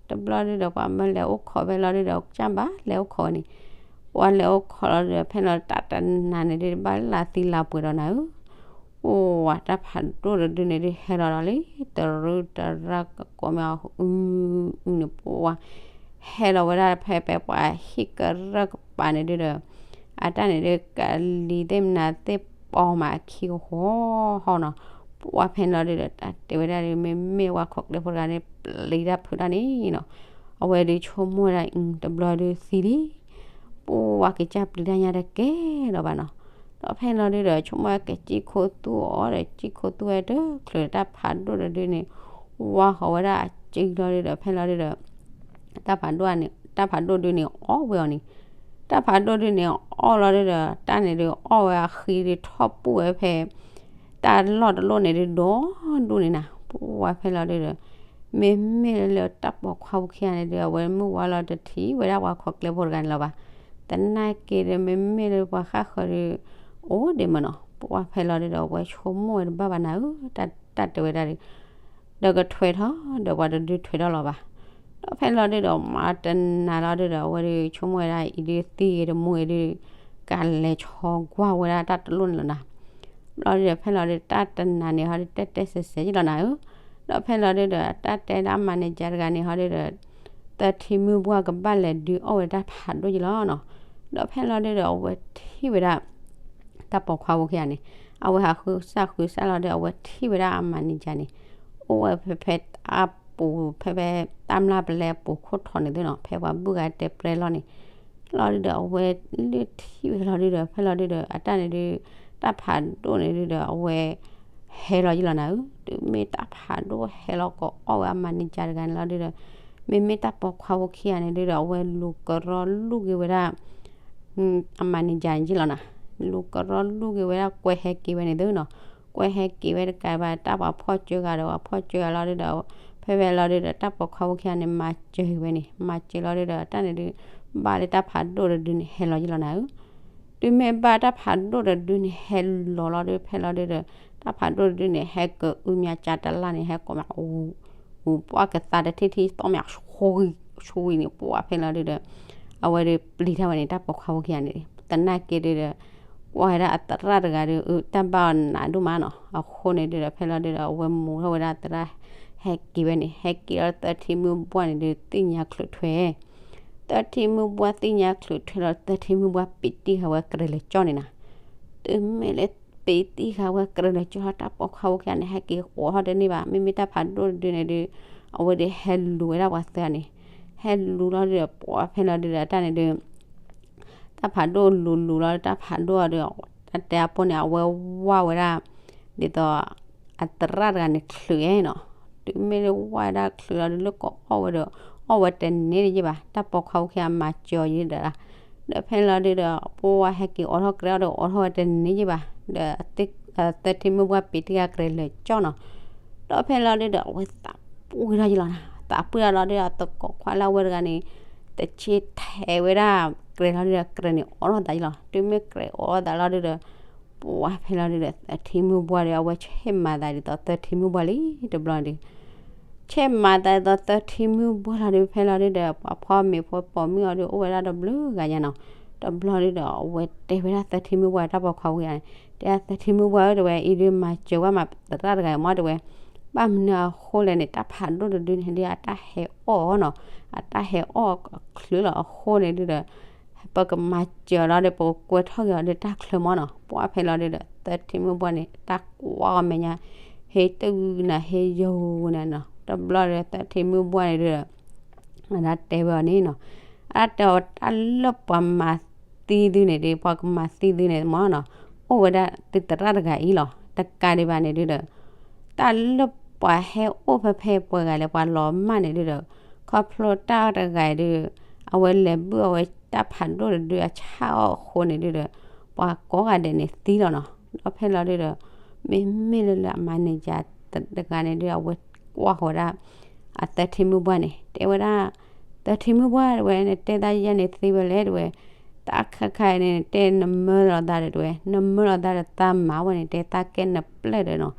တဘျီဒုဒီး ပှၤမၢလဲၤအိၣ်ခိးဖဲလီၤဒုဒီး ကၢ်ဘၣ်လဲၤအိၣ်ခိးဝဲန့ၣ်, ပှၤလဲၤအိၣ်ခိးလီၤဒီး ဖဲလီၤတၢ်တနၤန့ၣ်ဒုး ဘၣ်လၢသံလၢပှဲၤဒီးနၤဧၢ, ပှၤတၢ်ဖးဒိၣ်တဒုန့ၣ်ဒုး ဟဲလီၤဒီးလံ တရူးတရၢကကိးမ့ၢ်အီၤ အုန့ၣ် ပှၤ ဟဲလီၤဝဲဒၣ်ဖဲ ဖဲပှၤဟံၣ်ကရၢၢ်ကပၤန့ၣ်ဒုးဒီး အတၢ်န့ၣ်ဒုး ကလံၤသ့ၣ်မနၤသ့ၣ် ပိာ်မးခံကဟီဟီနီၤ, ပှၤဖဲလီၤဒုးဒီး တၢ်တဲဝဲဒၣ်ဒုး မ့မ့ၢ်ဝဲခိးကျဲဖိတဂၤန့ၣ် ပျံၤတၢ်ဖုးတၢ်န့ၣ်နီၤ, အဝဲဒုးဆိကမိၣ်ဝဲဒၣ် တဘျီဒုးသံလံ, ပှၤကစၢ်ပျံၤတၢ်ညါတကဲလီၤဘၣ်နီၤ, ဒီးဖဲလီၤဒုးဒီး ဆိကမိၣ်ဝဲကစံၣ်ခိသူၣ်အီၤဒီး စံၣ်ခိသူၣ်ဝဲတချုးတၢ်ဖးဒိၣ်တဒုန့ၣ် ဝါဃီၤဝဲဒၣ်အစ့လီၤဒုးဒီး ဖဲလီၤဒုးဒီး တၢ်ဖးဒိၣ်န့ၣ် တၢ်ဖးဒိၣ်ဒုန့ၣ် အီၣ်ဝဲအီၤန့ၣ်, တၢ်ဖးဒိၣ်ဒုန့ၣ် အီၣ်လီၤဒုးဒီး တၢ်န့ၣ်ဒုး အီၣ်ဝဲအဃံဒုး ထီၣ်ပူၣ်ဝဲဖဲ တၢ်လီၢ်တလီၢ်န့ၣ်ဒုး ဒီဒူၣ်န့ၣ်နၤ, ပှၤဖဲလီၤဒုးဒီး မ့မ့ၢ်လၢတၢ်ပိာ်ခွါဖိခံဂၤန့ၣ်ဒုး အဝဲမုၢ်ဝါလီၤတထံၣ်ဝဲဒၣ်ပှၤခိးကျဲဖိတဂၤန့ၣ်လီၤဘၣ်, သနာ်က့ဒီး မ့မ့ၢ်လၢပှၤဃၣ်ဃၢၤဒုး အိၣ်ဒံးမးနီၤ, ပှၤဖဲလီၤဒုးဒီး အဝဲဆိကမိၣ်ဝဲတဘၣ်ဘၣ်နၤဧၢ, တၢ် တၢ်တဲဝဲဒၣ်ဒုး ဒီးကထွဲထီၣ် ဒီးပှၤတဒုးထွဲထီၣ်လီၤဘၣ်, ဒီးဖဲလီၤဒုးဒီး မၤတနၤလီၤဒုးဒီး အဝဲဒုးဆိကမိၣ်ဝဲဒၣ် အံၤဒုးသံဂ့ၤတမူဂ့ၤဒုး ကလဲၤဆီကွၢ်ဝဲဒၣ်တၢ်တလီၢ်န့ၣ်လီၤနၤ, ဘျီဒုးဒီး ဖဲလီၤဒုး တၢ်တနၤန့ၣ်ဟီဒုး တဲတဲစဲးစဲးယလီၤနၤဧၢ, ဒီးဖဲလီၤဒုးဒီး တၢ်တဲဒၣ်အမၤန့ၢ်ကၢတဂၤန့ၣ်ဟီဒုးဒီး သၢထံမုၢ်ဘှၢ်ကဘၣ်လဲၤဒုးအီၣ်ဝဲတၢ်ဖးဒိၣ်ယလီၤနီၤ, ဒီးဖဲလီၤဒုးဒီး အဝဲထံၣ်ဝဲဒၣ် တၢ်ပိာ်ခွါဖိခံဂၤန့ၣ် အဝဲဟးဃုစၢ်ဃုစၢ်လီၤဒီး အဝဲထံၣ်ဝဲဒၣ်အမၤန့ၢ်ကၢန့ၣ် အိၣ်ဝဲဖဲဖဲအပူၤ ဖဲဖဲတၢ်မျၢ်ပလဲအပူၤခိၣ်ထီန့ၣ်သ့ၣ်နီၤ ဖဲပှၤဘုၣ်ဂၤတဲပြဲလီၤန့ၣ်, လီၤဒုးဒီး အဝဲလၢထံၣ်ဝဲလီၤဒုးဒီး ဖဲလီၤဒုးဒီး အတၢ်န့ၣ်ဒုး တၢ်ဖးဒိၣ်န့ၣ်ဒုးဒီး အဝဲ ဟဲလီၤယလီၤနၤဧၢ, တုၤမ့ၢ်တၢ်ဖးဒိၣ်ဟဲလီၤကအီၣ်ဝဲအမၤန့ၢ်ကၢတဂၤန့ၣ်လီၤဒုးဒီး မ့မ့ၢ်တၢ်ပိာ်ခွါဖိခံဂၤန့ၣ်ဒုးဒီး အဝဲလူၤကရီလူၤက့ၤဝဲဒၣ် အမၤန့ၢ်ကၢန့ၣ်ယလီၤနၤ, လူၤကရီလူၤက့ၤဝဲဒၣ်ကွဲးဟဲက့ၤဝဲန့ၣ်သ့ၣ်နီၤ, ကွဲးဟဲက့ၤဝဲတကးဘၣ် တၢ်ပှၤဖီၣ်စၢၤဂၤဒီး ပှၤဖီၣ်စၢၤဂၤလီၤဒုးဒီး ဖဲဖဲလီၤဒုးဒီး တၢ်ပိာ်ခွါဖိခံဂၤန့ၣ် မၤစၢၤဝဲန့ၣ် မၤစၢၤလီၤဒုးဒီး တၢ်န့ၣ်ဒုး ဘၣ်လၢတၢ်ဖးဒိၣ်တဒုန့ၣ် ဟဲလီၤယလီၤနၤဧၢ, တုၤမ့ၢ်ဘၣ်တၢ်ဖးဒိၣ်တဒုန့ၣ် ဟဲလီၤလီၤဒုး ဖဲလီၤဒုးဒီး တၢ်ဖးဒိၣ်တဒုန့ၣ် ဟဲကအုမၠါကၢတလၢ်န့ၣ် ဟဲကိးမး အူ ပှၢ်ကသါတထံၣ်ထံၣ်သီၣ်မး ဆူဂံၤ ဆူဂံၤန့ၣ် ပှၤဖဲလီၤဒုးဒီး အဝဲဒုးပျံၤထီၣ်ဝဲန့ၣ် တၢ်ပိာ်ခွါဖိခံဂၤန့ၣ် သနာ်က့ဒုးဒီး ကွၢ်ဝဲဒၣ်အသရၣ်တဂၤဒီး အတၢ်ဘၣ်အီၤနးဒိၣ်မးနီၤ, အဃိန့ၣ်ဒုးဒီး ဖဲလီၤဒုးဒီး အဝဲမူထီၣ်ဝဲဒၣ်သရၣ် ဟဲက့ၤဝဲန့ၣ် ဟဲက့ၤလီၤသၢထံမုၢ်ဘှၢ်န့ၣ်ဒုး သ့ၣ်ညါချုးထွဲ သၢထံမုၢ်ဘှၢ်သ့ၣ်ညါချုးထွဲလီၤ သၢထံမုၢ်ဘှၢ်ပ့ၤတံၢ်ဃာ်ဝဲကြဲးလၢာ်ကၠီန့ၣ်နၤ, တုၤမ့ၢ်လၢပ့ၤတံၢ်ဃာ်ဝဲကြဲးလၢာ်ကၠီ တၢ်ပိာ်ခွါဖိခံဂၤန့ၣ် ဟဲက့ၤအိးထီၣ်တန့ၢ်ဘၣ် မ့မ့ၢ်တၢ်ဖးဒိၣ်တဒုန့ၣ်ဒုး အဝဲဒုးဟဲလူၤဝဲဒၣ်ပှၤသၢဂၤန့ၣ်, ဟဲလူၤလီၤဒုးဒီး ပှၤဖဲလီၤဒုးဒီး တၢ်န့ၣ်ဒုး တၢ်ဖးဒိၣ်လူၤလူၤလီၤ တၢ်ဖးဒိၣ်အီၤဒီး တၢ်တဲအပိၢ်န့ၣ် အဝဲဝၢ်ဝဲဒၣ် ဒ်သိး အသရၣ်တဂၤန့ၣ်ချုးနီၤ, တုၤမ့ၢ်ဝၢ်ဝဲဒၣ်ချုးလီၤဒုးလၢကအီၣ်ဝဲဒီး အီၣ်ဝဲတန့ၢ်ယဘၣ် တၢ်ပိာ်ခွါဖိခံဂၤမၤစၢၤအီၤယံၤဒီး ဒီးဖဲလီၤဒုးဒီး ပှၤဟဲက့ၤအိးထီၣ်ကြဲးအီၤဒီး အိးထီၣ်ဝဲတန့ၢ်ယဘၣ် ဒီး သၢထံမုၢ်ဘှၢ်ပ့ၤတံၢ်ဃာ်ကြဲးလၢာ်ကၠီနီၤ, ဒီးဖဲလီၤဒုးဒီး အဝဲသးပှ့ၤထီၣ်ယလီၤနၤ, သးပှ့ၤထီၣ်လီၤဒုးဒီး သကိးခွါလၢအဝဲတဂၤန့ၣ် တဆ့ထဲးဝဲဒၣ် ကြဲးလီၤဒုးဒီး ကြဲးန့ၣ်အိးထီၣ်သးယလီၤ, တုၤမ့ၢ်ကြဲးအိးထီၣ်သးလီၤဒုးဒီး ပှၤဖဲလီၤဒုးဒီး သၢထံမုၢ်ဘှၢ်ဒီး အဝဲဆ့ၣ်မၤသးဒ်သိးသၢထံမုၢ်ဘှၢ်လံ တဘျီဒုး ဆ့ၣ်မၤသးဒ်သိးသၢထံမုၢ်ဘှၢ်လီၤဒုး ဖဲလီၤဒုးဒီး ပှၤဖီမ့ၤဖိပိာ်မုၣ်အီၤဒုး အိၣ်ဝဲဒၣ်တဘျုးဂၤညါနီၤ, တဘျီဒုးဒီး အဝဲတဲဝဲဒၣ်သၢထံမုၢ်ဘှၢ်တၢ်ပိာ်ခွါဖိခံဂၤန့ၣ် တဲဒၣ်သၢထံမုၢ်ဘှၢ်ဧၢ တဲဝဲ အံၤဒုးမၤစၢၤဝဲမးသရၣ်တဂၤအံၤမး တဲဝဲ ဘၣ်မနုၤအဃိလဲၣ်န့ၣ် တၢ်ဖးဒိၣ်တဒုန့ၣ်ဒုး အတၢ်ဟဲအီၣ်နီၤ, အတၢ်ဟဲအီၣ်ချုးလီၤအဃိန့ၣ်ဒုးဒီး ပကမၤစၢၤလီၤဒီး ပကကွဲးထီၣ်က့ၤအီၤဒီးတၢ်ချုးမးနီၤ, ပှၤဖဲလီၤဒုးဒီး သၢထံမုၢ်ဘှၢ်န့ၣ် တၢ်ကွၢ်အီၤမဲာ်ညါ ဟ့ၣ်တဂုာ်နၤ ဟ့ၣ်ယိာ်ဂုာ်နၤနီၤ, တဘျီဒီးသၢထံမုၢ်ဘှၢ်န့ၣ်ဒုးဒီး အတၢ်တဲဝဲအီၤန့ၣ်နီၤ, အတၢ်တဲအီၤတၢ်လၢပှၤမၤသံသုန့ၣ်ဒီး ပှၤကမၤသံသုန့ၣ်မးနီၤ, အိၣ်ဝဲဒၣ်သုသရၣ်တဂၤအံၤလီၤ, တကးဒံးဘၣ်န့ၣ်ဒုးဒီး တၢ်လၢပှၤဟဲအိၣ်ဖဲဖဲပှၤဂၤလၢပှၤလီၤမၢ်န့ၣ်ဒုးဒီး ခီဖျိတၢ်တဂၤအံၤဒုး အဝဲလဲၤဘုၣ်အဝဲတၢ်ဖးဒိၣ်တဒုအဆၣ်အီၣ်အဃိန့ၣ်ဒုးဒီး ပှၤကိးဂၤဒဲးန့ၣ်သံလီၤနီၤ, ဒီးဖဲလီၤဒုးဒီး မ့မ့ၢ်လၢလၢအမၤန့ၢ်ယၤတဂၤန့ၣ်ဒုး အဝဲကွၢ်ဃီၤဝဲဒၣ် အသၢထံမုၢ်ဘှၢ်န့ၣ် တဲဝဲဒၣ် သၢထံမုၢ်ဘှၢ်တဲဝဲ နတဲသးယဲန့ၣ်သ့ဝဲလဲၣ်တဲဝဲ, တၢ်ခါခါအံၤန့ၣ် တဲနမၢလီၤသးဒီးတဲဝဲ နမၢလီၤသးဒီးသးမၤဝဲန့ၣ် တဲသးကဲနပျဲၢ်ဒီးနီၤ,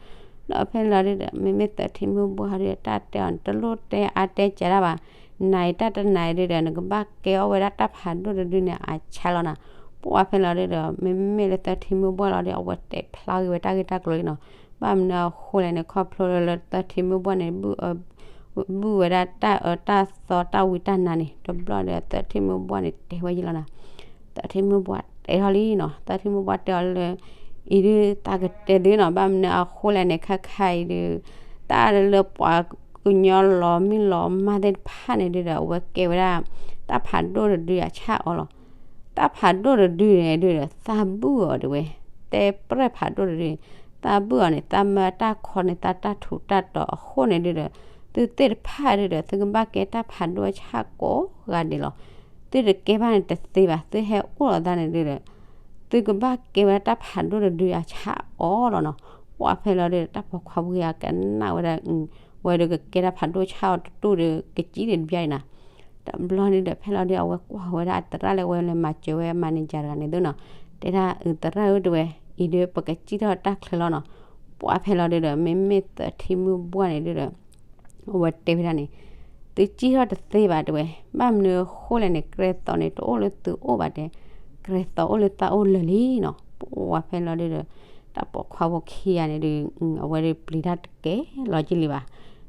ဒီးဖဲလီၤဒုးဒီး မ့မ့ၢ်သၢထံမုၢ်ဘှၢ်ဒုး တၢ်တဲအီၤတလိၣ်တဲအါတဲကဲဒၣ်ဘၣ်, နၤအံၤတၢ်တနၤအံၤဒုဒီး နကဘၣ်ကဲအီၣ်ဝဲဒၣ်တၢ်ဖးဒိၣ်တဒုန့ၣ် အဆါလီၤနၤ. ပှၢ်ဖဲလီၤဒုဒီး မ့မ့ၢ်လၢသၢထံမုၢ်ဘှၢ်လီၤဒီး အဝဲတဲဖျါဂ့ၤဝဲတၢ်ဂ့ၢ်တၢ်ကျိၤလံနီၤ. ဘၣ်မနုၤအဃိလဲၣ်န့ၣ် ခီဖျိလၢလၢသၢထံမုၢ်ဘှၢ်န့ၣ် ဘုၣ်ဝဲဒၣ်တၢ်အၢတၢ်သီတၢ်ဝံတၢ်နါန့ၣ် တဘျီဒီးသၢထံမုၢ်ဘှၢ်န့ၣ်တဲဝဲယံၤလီၤနၤ. သၢထံမုၢ်ဘှၢ်တဲထီၣ်လံနီၤ, သၢထံမုၢ်ဘှၢ်တဲအီၤလၢ အံၤဒုးသးကတဲသုနီၤ, ဘၣ်မနုၤအဃိလဲၣ်န့ၣ် ခဲခါအံၤဒုး တၢ်လၢပှၤကညီလီၤမံလီၤမၢ်သ့ၣ်တဖၣ်န့ၣ်ဒုဒီး အဝဲကဲဝဲဒၣ် တၢ်ဖးဒိၣ်တဒုအဆၣ်အီၤလီၤ. တၢ်ဖးဒိၣ်တဒုန့ၣ်ဒုဒီး သးဘုၣ်အီၤတဲဝဲ, တဲပြဲၢ်ဖးဒိၣ်တဒုန့ၣ် သးဘုၣ်အီၤန့ၣ် သးမၢတၢ်ခီန့ၣ် သးတၢ်ထူးတၢ်တီၤအဃိန့ၣ်ဒုဒီး သုသ့ၣ်တဖၣ်ဒုဒီး သုကဘၣ်ကဲတၢ်ဖးဒိၣ်အဆၣ်ကိးဂၤဒဲးလီၤ. သုတကဲဘၣ်န့ၣ်တသ့ဘၣ်, သုဟဲအိၣ်လီၤသးန့ၣ်ဒုဒီး သုကဘၣ်ကဲဝဲဒၣ်တၢ်ဖးဒိၣ်တဒုအဆၣ်အီၤလီၤနီၤ. ပှၢ်ဖဲလီၤဒုဒီး တၢ်ပိာ်ခွါဝံၤအကနၣ်ဝဲဒၣ် ဝဲဒုးကကဲတၢ်ဖးဒိၣ်ဆၣ်အီၤတတူၢ်ဒီး ကစံၣ်ဒံးတဘျီအံၤနၤ. တဘျီဒုဒီး ဖဲလီၤဒု အဝဲကွၢ်ဝဲဒၣ်အသရၣ်လၢဝဲလၢမၤစၢၤဝဲ manager တဂၤန့ၣ်သုနီၤ, တဲဒၣ်အသရၣ်ဧၢတဲဝဲ, အံၤဒုးပကစံၣ်ထီၣ်တၢ်ချၢလီၤနီၤ. ပှၢ်ဖဲလီၤဒုဒီး မ့မ့ၢ်သၢထံမုၢ်ဘှၢ်န့ၣ်ဒုဒီး အဝဲတဲဝဲဒၣ်န့ၣ်, သုစံၣ်ထီၣ်တသ့ဘၣ်တဲဝဲ, ဘၣ်မနုၤအဃိလဲၣ်န့ၣ် ကြဲၤသိးန့ၣ် တအိၣ်လၢသုအိၣ်ဘၣ်တဲ, ကြဲၤသိးအိၣ်လၢသးအိၣ်လၢာ်လံနီၤ. ပှၢ်ဖဲလီၤဒုဒီး တၢ်ပိာ်ခွါဖိခံဂၤန့ၣ်ဒုး အဝဲဒုးပျံၤတၢ်တကဲလီၤက့ၤလံဘၣ်.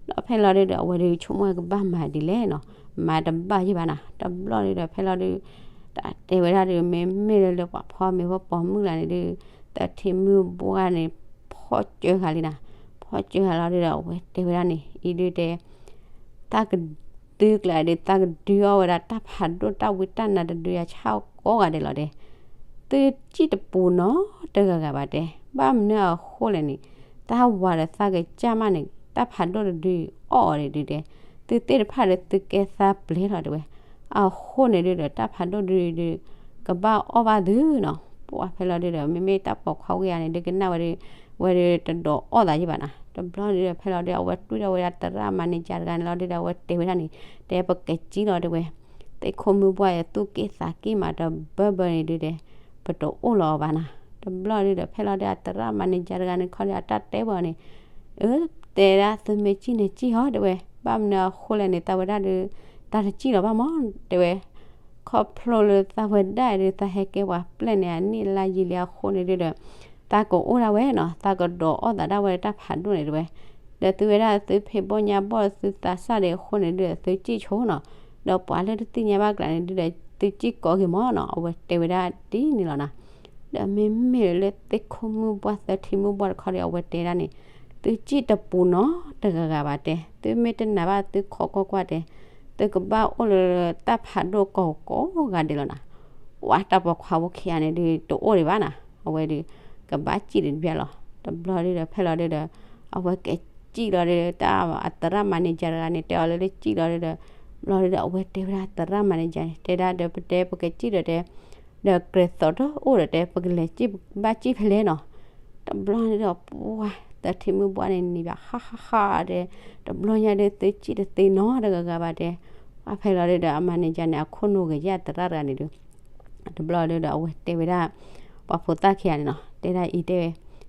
ဒီးဖဲလီၤဒုဒီး အဝဲဒုးဆိကမိၣ်ကဘၣ်မၤဒ်လဲၣ်နီၤ, မၤတဘၣ်ယံၤဘၣ်နၤ. တဘျီဒုဒီး ဖဲလီၤဒု တၢ်တဲဝဲဒၣ်ဒုး မ့မ့ၢ်လၢလၢပှၤဖီမ့ၤဖီပိာ်မုၣ်လၢန့ၣ်ဒုး သၢထံမုၢ်ဘှၢ်န့ၣ် ဖီၣ်စၢဃာ်လံနၤ. ဖီၣ်စၢဃာ်လီၤဒုဒီး အဝဲတဲဝဲဒၣ်န့ၣ် အံၤဒုတဲ တၢ်ကဒုကျဲဒုး တၢ်ကဒုအီၣ်ဝဲဒၣ်တၢ်ဖးဒိၣ်တၢ်ဝံတၢ်နါတဒုအဆၣ်ကိးဂၤဒဲးလီၤတဲ, သုစံၣ်တပူၤနီတဂၤဂၤဘၣ်တဲ, ဘၣ်မနုၤအဃိလဲၣ်န့ၣ် တၢ်ဝၤဒီးသးကစၢ်မးန့ၣ် တၢ်ဖးဒိၣ်တဒုအီၣ်အီၤဒုတဲ, သုသ့ၣ်တဖၣ်ဒီး သုကဲသးပျဲလီၤတဲဝဲ, အဃိန့ၣ်ဒုဒီး တၢ်ဖးဒိၣ်ဒုဒု ကဘၣ်အီၣ်ဘၣ်သုနီၤ. ပှၢ်ဖဲလီၤဒုဒီး မ့မ့ၢ်တၢ်ပိာ်ခွါဝံၤအံၤန့ၣ်ဒုး ကနၣ်ဝဲဒုး ဝဲဒုးတဒိးအီၣ်သးယံၤဘၣ်နၤ. တဘျီဒုဒီး ဖဲလီၤဒု အဝဲတွံၢ်ထီၣ်ဝဲဒၣ်သရၣ် manager တဂၤန့ၣ်လီၤဒုဒီး အဝဲတဲဝဲဒၣ်န့ၣ် တဲပကစံၣ်လီၤတဲဝဲ, သ့ၣ်ခိၣ်မုၢ်ဘှၢ်အံၤသူၣ်က့ၣ်သးက့ၣ်မးတဘၢဘၢန့ၣ်ဒုတဲ ပတအိၣ်လီၤအီၤဘၣ်နၤ. တဘျီဒုဒီး ဖဲလီၤဒု အသရၣ် manager တဂၤန့ၣ် ခီဒုအတၢ်တဲဘၣ်န့ၣ် အၢ တဲဒၣ်သုမ့ၢ်စံၣ်န့ၣ်စံၣ်ဟီတဲဝဲ, ဘၣ်မနုၤအဃိလဲၣ်န့ၣ် သးဝဲဒၣ်ဒု တၢ်တစံၣ်လီၤဘၣ်မးတဲဝဲ, ခီဖျိလၢသးဝဲဒၣ်အံၤဒု သးဟဲကဲပှၤပျဲၢ်န့ၣ် အနံၣ်လါယံာ်လံအဃိန့ၣ်ဒုဒီး သးကအိၣ်ဒၣ်ဝဲနီၤ, သးကဒိးအီၣ်သးဒၣ်ဝဲတၢ်ဖးဒိၣ်န့ၣ်တဲဝဲ, ဒီးသုဝဲဒၣ်သုဖံးဘီၣ်ညါဘီၣ်သုသးစၢ်ဒံးအဃိန့ၣ်ဒုဒီး သုစံၣ်ဆိနီၤ, ဒီးပှၤလၢတသ့ၣ်ညါဘၣ်ကျါန့ၣ်ဒုဒီး သုစံၣ်ကိးက့ၤမးနီၤ, အဝဲတဲဝဲဒၣ်ဒ်န့ၣ်လီၤနၤ. ဒီးမ့မ့ၢ်လၢသ့ၣ်ခိၣ်မုၢ်ဘှၢ်သၢထံမုၢ်ဘှၢ်တခီဒီး အဝဲတဲဒၣ်န့ၣ်, သုစံၣ်တပူၤနီတဂၤဂၤဘၣ်တဲ, သုမ့ၢ်တနာ်ဘၣ်သုခိးကွၢ်ကွၢ်တဲ, သုကဘၣ်အိၣ်လၢတၢ်ဖးဒိၣ်ကိးကိးဂၤဒဲးလီၤနၤ. ပှၢ်တၢ်ပိာ်ခွါဖိခံဂၤန့ၣ်ဒု တအိၣ်ဒံးဘၣ်နၤ, အဝဲဒု ကဘၣ်စံၣ်ဒံးတဘျီလီၤ. တဘျီဒုဒီး ဖဲလီၤဒုဒီး အဝဲကစံၣ်လီၤဒု တၢ်အသရၣ် manager တဂၤန့ၣ် တဲအီၤလၢလၢစံၣ်လီၤဒုဒီး ဘျီဒုဒီး အဝဲတဲဝဲဒၣ်သရၣ် manager န့ၣ် တဲဒၣ်ဒီးပတဲပကစံၣ်ဒီးတဲ ဒီးကြဲၤသိးတအိၣ်ဒီးတဲ ပကလဲၤစံၣ်ဘၣ်စံၣ်ဖဲလဲၣ်နီၤ. တဘျီန့ၣ်ဒီး ပှၢ်သၢထံမုၢ်ဘှၢ်န့ၣ်န့ၣ်ဘၣ် ဟါဟါဟါတဲ, တဘျီညါဒု သုစံၣ်တသ့နီတဂၤဂၤဘၣ်တဲ, ပှၢ်ဖဲလီၤဒုဒီး အ manager န့ၣ် အခိၣ်နူာ်ဂ့ၤယဲၢ်သရၣ်တဂၤန့ၣ်ဒု တဘျီဒုဒီး အဝဲတဲဝဲဒၣ် ပှၤဖိသၣ်ခံဂၤန့ၣ်နီၤ တဲဒၣ်အံၤတဲဝဲ,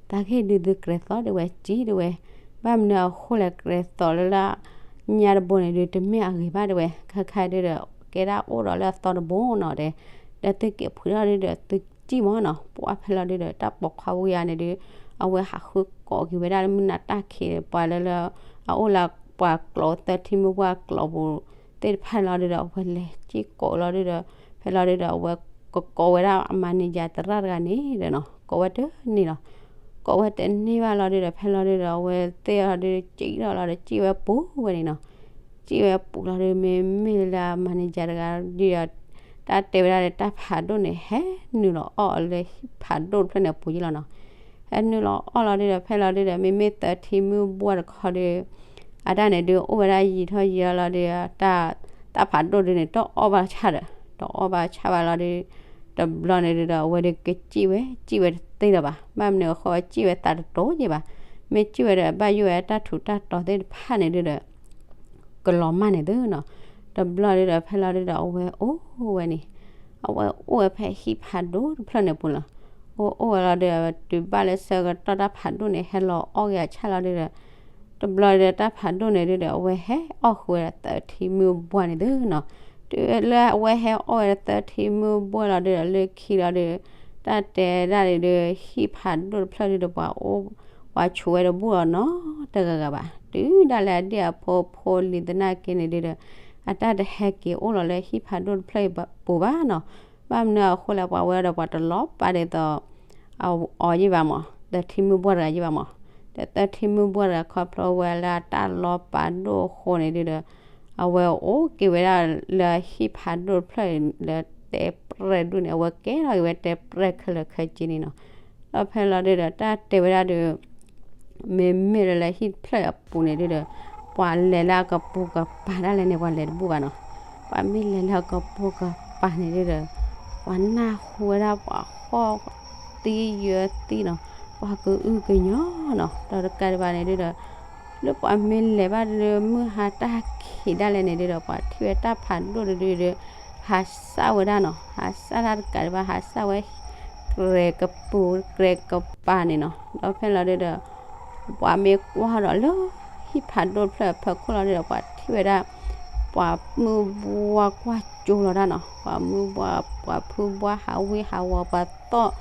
သးကဟ့ၣ်ဒုသုကြဲၤသိးတဲဝဲစံၣ်တဲဝဲ, ဘၣ်မနုၤအဃိလဲၣ် ကြဲၤသိးလၢလၢ ညါတဘိန့ၣ်ဒု တမ့ၢ်အဂ့ၤဘၣ်တဲဝဲ, ခဲခါဒုဒီး ကဲဒၣ်အိၣ်ဒီးလၢအသီတဘိနီၤတဲ, ဒီးသုက့ၤဖှံထီၣ်ဒုဒီး သုစံၣ်မးနီၤ. ပှၢ်ဖဲလီၤဒုဒီး တၢ်ပိာ်ခွါဝံၤအံၤန့ၣ်ဒု အဝဲဟးဃုကိးက့ၤဝဲဒၣ်လၢမုၢ်နၤတၢ်ခံး ပှၤလၢလၢ အအိၣ်လၢပှၤကျိာ်သၢထံမုၢ်ဘှၢ်ကျိာ်ပူၤ သ့ၣ်တဖၣ်လီၤဒုဒီး အဝဲလဲၤစံၣ်ကိးလီၤဒုဒီး ဖဲလီၤဒုဒီး အဝဲကကိးဝဲဒၣ်အ manager သရၣ်တဂၤန့ၣ်ဒီးနီၤ ကိးဝဲတန့ၢ်လီၤ. ကိးဝဲတန့ၢ်ဘၣ်လီၤဒုဒီး ဖဲလီၤဒုဒီး အဝဲသ့ၣ်အီၤဒု စံၣ်ထီၣ်လီၤဒီး စံၣ်ဝဲပူၤဝဲန့ၣ်နီၤ. စံၣ်ဝဲပူၤလီၤဒု မ့မ့ၢ်လၢ manager တဂၤဒုဒီး တၢ်တဲဝဲဒၣ်ဒီး တၢ်ဖးဒိၣ်န့ၣ် ဟဲနုာ်လီၤအီၣ်လၢဟံၣ်ဖးဒိၣ်တဖျၢၣ်န့ၣ်အပူၤယံလီၤနီၤ. ဟဲနုာ်လီၤအီၣ်လီၤဒုဒီး ဖဲလီၤဒုဒီး မ့မ့ၢ်သၢထံမုၢ်ဘှၢ်တခီဒု အတၢ်န့ၣ်ဒု အိၣ်ဝဲဒၣ်ယံာ်ထီၣ်ယံာ်ထီၣ်လီၤဒု တၢ် တၢ်ဖးဒိၣ်ဒုန့ၣ် တအီၣ်ဘၣ်ဆၣ်ဒီး တအီၣ်ဘၣ်ဆၣ်ဘၣ်လီၤဒု တဘျီန့ၣ်ဒုဒီး အဝဲဒုကစံၣ်ဝဲ စံၣ်ဝဲတသ့လၢၤဘၣ်. ဘၣ်မနုၤအဃိ စံၣ်ဝဲသးတတိၤယဲၢ်ဘၣ်. မ့ၢ်စံၣ်ဝဲဒီး ဘၣ်ယိၣ်ဝဲတၢ်ထူးတၢ်တီၤသ့ၣ်တဖၣ်န့ၣ်ဒုဒီး ကလီၤမၢ်န့ၣ်သုနီၤ. တဘျီဒုဒီး ဖဲလီၤဒုဒီး အဝဲအိၣ်ဝဲန့ၣ် အဝဲအိၣ်ဝဲဖဲဟံၣ်ဖးဒိၣ်တဖျၢၣ်န့ၣ်ပူၤလီၤ. အိၣ်အိၣ်ဝဲလီၤဒုဒီး တုၤဘၣ်လၢဆၢကတီၢ်တၢ်ဖးဒိၣ်န့ၣ် ဟဲလီၤအီၣ်က့ၤအဆၣ်လီၤဒုဒီး တဘျီဒီးတၢ်ဖးဒိၣ်န့ၣ်ဒုဒီး အဝဲဟဲအီၣ်ဃုာ်ဝဲဒၣ်သၢထံမုၢ်ဘှီန့ၣ်သုနီၤ. တုၤလၢအဝဲဟဲအီၣ်ဝဲဒၣ်သၢထံမုၢ်ဘှီလီၤဒုဒီး လၢခံလီၤဒုဒီး တၢ်တဲဒၣ်န့ၣ်ဒု ဟံၣ်ဖးဒိၣ်တဖျၢၣ်ဒုဒီး ပှၤအိၣ် ပှၤဆိးဝဲတဘူၣ်အီၤနီတဂၤဂၤဘၣ်. တုၤဒၣ်လဲာ်အဒ့ၣ်အဖိဖိလံၤသနာ်က့န့ၣ်ဒုဒီး အတၢ်တဟဲက့ၤအိၣ်လီၤလၢဟံၣ်ဖးဒိၣ်တဖျၢၣ်အံၤပူၤဘၣ်နီၤ. ဘၣ်မနုၤအဃိလဲၣ် ပှၤဝဲဒီးပှၤတလီၤပာ်ဒ်သိး အီၤယံၣ်ဘၣ်မး, သၢထံမုၢ်ဘှီတဂၤယံၣ်ဘၣ်မး. ဒီးသၢထံမုၢ်ဘှီတဂၤခီဖျိဝဲလၢအတၢ်လီၤပာ်ဒိၣ်အဃိန့ၣ်ဒုဒီး အဝဲအိၣ်က့ၤဝဲဒၣ်လၢဟံၣ်ဖးဒိၣ်တဖျၢၣ်လၢတဲပြဲၢ်ဒူၣ်န့ၣ် အဝဲကဲထီၣ်က့ၤဝဲတဲပြဲၢ်ခဲလၢာ်ခဲဆ့န့ၣ်နီၤ. ဒီးဖဲလီၤဒုဒီး တၢ်တဲဝဲဒၣ်ဒု မ့မ့ၢ်လၢလၢဟံၣ်တဖျၢၣ်အပူၤန့ၣ်ဒုဒီး ပှၤလဲၤလၢအကပိာ်ကပၤဒၣ်လဲာ်န့ၣ် ပှၤလဲၤတဘူၣ်ဘၣ်နီၤ. ပှၤမ့ၢ်လဲၤလၢအကပိာ်ကပၤန့ၣ်ဒုဒီး ပှၤနၢ်ဟူဝဲဒၣ်ပှၤဟီၣ်သံယၢၤသံနီၤ, ပှၤကအုကညီၤနီၤ. ဒီးတကးဒံးဘၣ်န့ၣ်ဒုဒီး လၢပှၤမ့ၢ်လဲၤဘၣ်ဒု မုၢ်ဟါတၢ်ခံးဒၣ်လဲာ်န့ၣ်ဒုဒီး ပှၤထံၣ်ဝဲတၢ်ဖးဒိၣ်တဒုဒီး ဟးစၢ်ဝဲဒၣ်နီၤ, ဟးစၢ်တၢ်တကးဒံးဘၣ် ဟးစၢ်ဝဲ ကြဲးကပူၤကြဲးကပၤန့ၣ်နီၤ. ဒီးဖဲလီၤဒုဒီး ပှၤမ့ၢ်ကွၢ်ဒီးလၢ ဟံၣ်ဖးဒိၣ်တဖျၢၣ်အဖီခိၣ်လီၤဒုဒီး ပှၤထံၣ်ဝဲဒၣ် ပှၤမုၢ်ဘှီကွၢ်ကၠိလီၤတၢ်နီၤ, ပှၤမုၢ်ဘှီ ပှၤဖုဘှီဟးဝံဟးဝီၤ ပှၤသီၣ်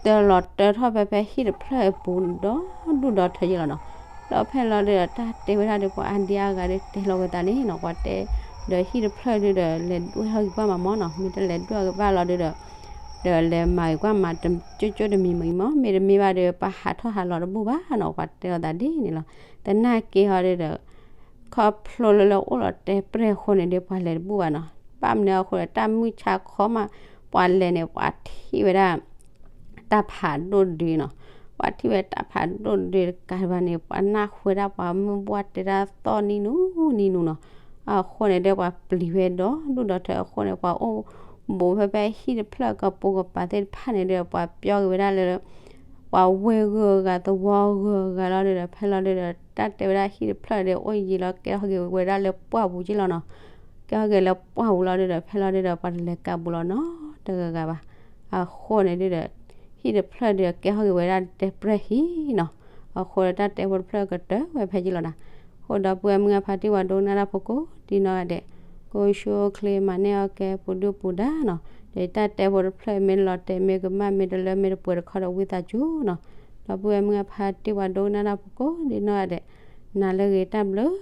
တၢလီၤတၢထီၣ်ဖဲဖဲဟံၣ်တဖျၢၣ်အပူၤ ဒီဒူၣ်ဒီထၢယဲၢ်လီၤနီၤ. ဒီးဖဲလီၤဒုဒီး တၢ်တဲဝဲဒၣ်ဒီး ပှၤအါဒံအါဂၤဒီးတဲလီၤဝဲသးန့ၣ်နီၤ, ပှၤတဲ ဒီးဟံၣ်တဖျၢၣ်ဒုဒီး လဲၤဒွဲၣ်ထီၣ်က့ၤကွၢ်မးမးနီၤ, မ့ၢ်တလဲၤဒွဲၣ်က့ၤဘၣ်လီၤဒုဒီး ဒီးလဲၤမၤက့ၤကွၢ်မး ကၠိကၠိတမံၤမံၤမး မ့တမ့ၢ်ဘၣ်ဒီး ပဟးထီၣ်ဟးလီၤတဘူၣ်ဘၣ်နီၤ, ပှၤတဲလီၤသးဒ်န့ၣ်လီၤ. သနာ်က့ဟီဒုဒီး ခီဖျိလၢလၢအိၣ်လီၤတဲပြဲၢ်အဃိန့ၣ်ဒီး ပှၤလဲၤတဘူၣ်ဘၣ်နီၤ. ဘၣ်မနုၤအဃိဒီး တၢ်မုၢ်ဆါခီမး ပှၤလဲၤန့ၣ် ပှၤထံၣ်ဝဲဒၣ် တၢ်ဖးဒိၣ်ဒုနီၤ. ပှၤထံၣ်ဝဲတၢ်ဖးဒိၣ်ဒုတကးဒံးဘၣ်န့ၣ် ပှၤနၢ်ဟူဝဲဒၣ်ပှၤမုၢ်ဘှီတဲတၢ်သီၣ်နံၣ်နူနံၣ်နူနီၤ. အဃိန့ၣ်ဒီး ပှၤပျံၤဝဲဒီဒူၣ်ဒီထၢအဃိန့ၣ် ပှၤအိၣ်ဘူးဖဲဖဲဟံၣ်တဖျၢၣ်ကပိာ်ကပၤသ့ၣ်တဖၣ်န့ၣ်ဒီး ပှၤပျီက့ၤဝဲဒၣ်လၢ ပှၤဝ့ၢ်ဂုၤအဂၤ သဝီဂုၤအဂၤလီၤဒုဒီး ဖဲလီၤဒုဒီး တၢ်တဲဝဲဒၣ်ဟံၣ်တဖျၢၣ်ဒီး အိၣ်ယံာ်လီၤ ကဲထီၣ်က့ၤဝဲဒၣ်လၢပှၢ်ပူၤက့လီၤနီၤ. ကဲထီၣ်က့ၤလၢပှၢ်ပူၤလီၤဒုဒီး ဖဲလီၤဒုဒီး ပှၤတလဲၤကးဘူးလီၤနီတဂၤဂၤဘၣ်. အဃိန့ၣ်ဒုဒီး ဟံၣ်တဖျၢၣ်ဒုဒီး ကဲထီၣ်က့ၤဝဲဒၣ်တဲပြဲၢ်ဟံၣ်နီၤ. အဃိဒီးတၢ်တဲဖိတဖျၢၣ်ကတၢၢ်ဝဲဖဲယံလီၤနီၤ. အဃိဒီပုၢ်ဝဲၢ်မုၢ်အဖါတံၢ်ဝဲဒိကနၣ်တၢ်ဖိကိးဒ်နီၢ်ဂၤဒဲး, ကအိၣ်ဆူၣ်အိၣ်ချ့မၤန့ၢ်အီၣ်ကဲပူၤဒုၣ်ပူၤဒါနီၤ. ဒီးတၢ်တဲဖိတဖျၢၣ်မ့ၢ်လီၤတဲာ်မ့ၢ်ကမၣ် မ့ၢ်တလၢမ့ၢ်တပှဲၤတခီဒီး ဝံသးစူၤနီၤ. ဒီပုၢ်ဝဲၢ်မုၢ်အဖါတံၢ်ဝဲဒိကနၣ်တၢ်ဖိကိးဒ်နီၢ်ဂၤဒဲး, နၤလၢအဂ့ၤ တၢ်ဘျုး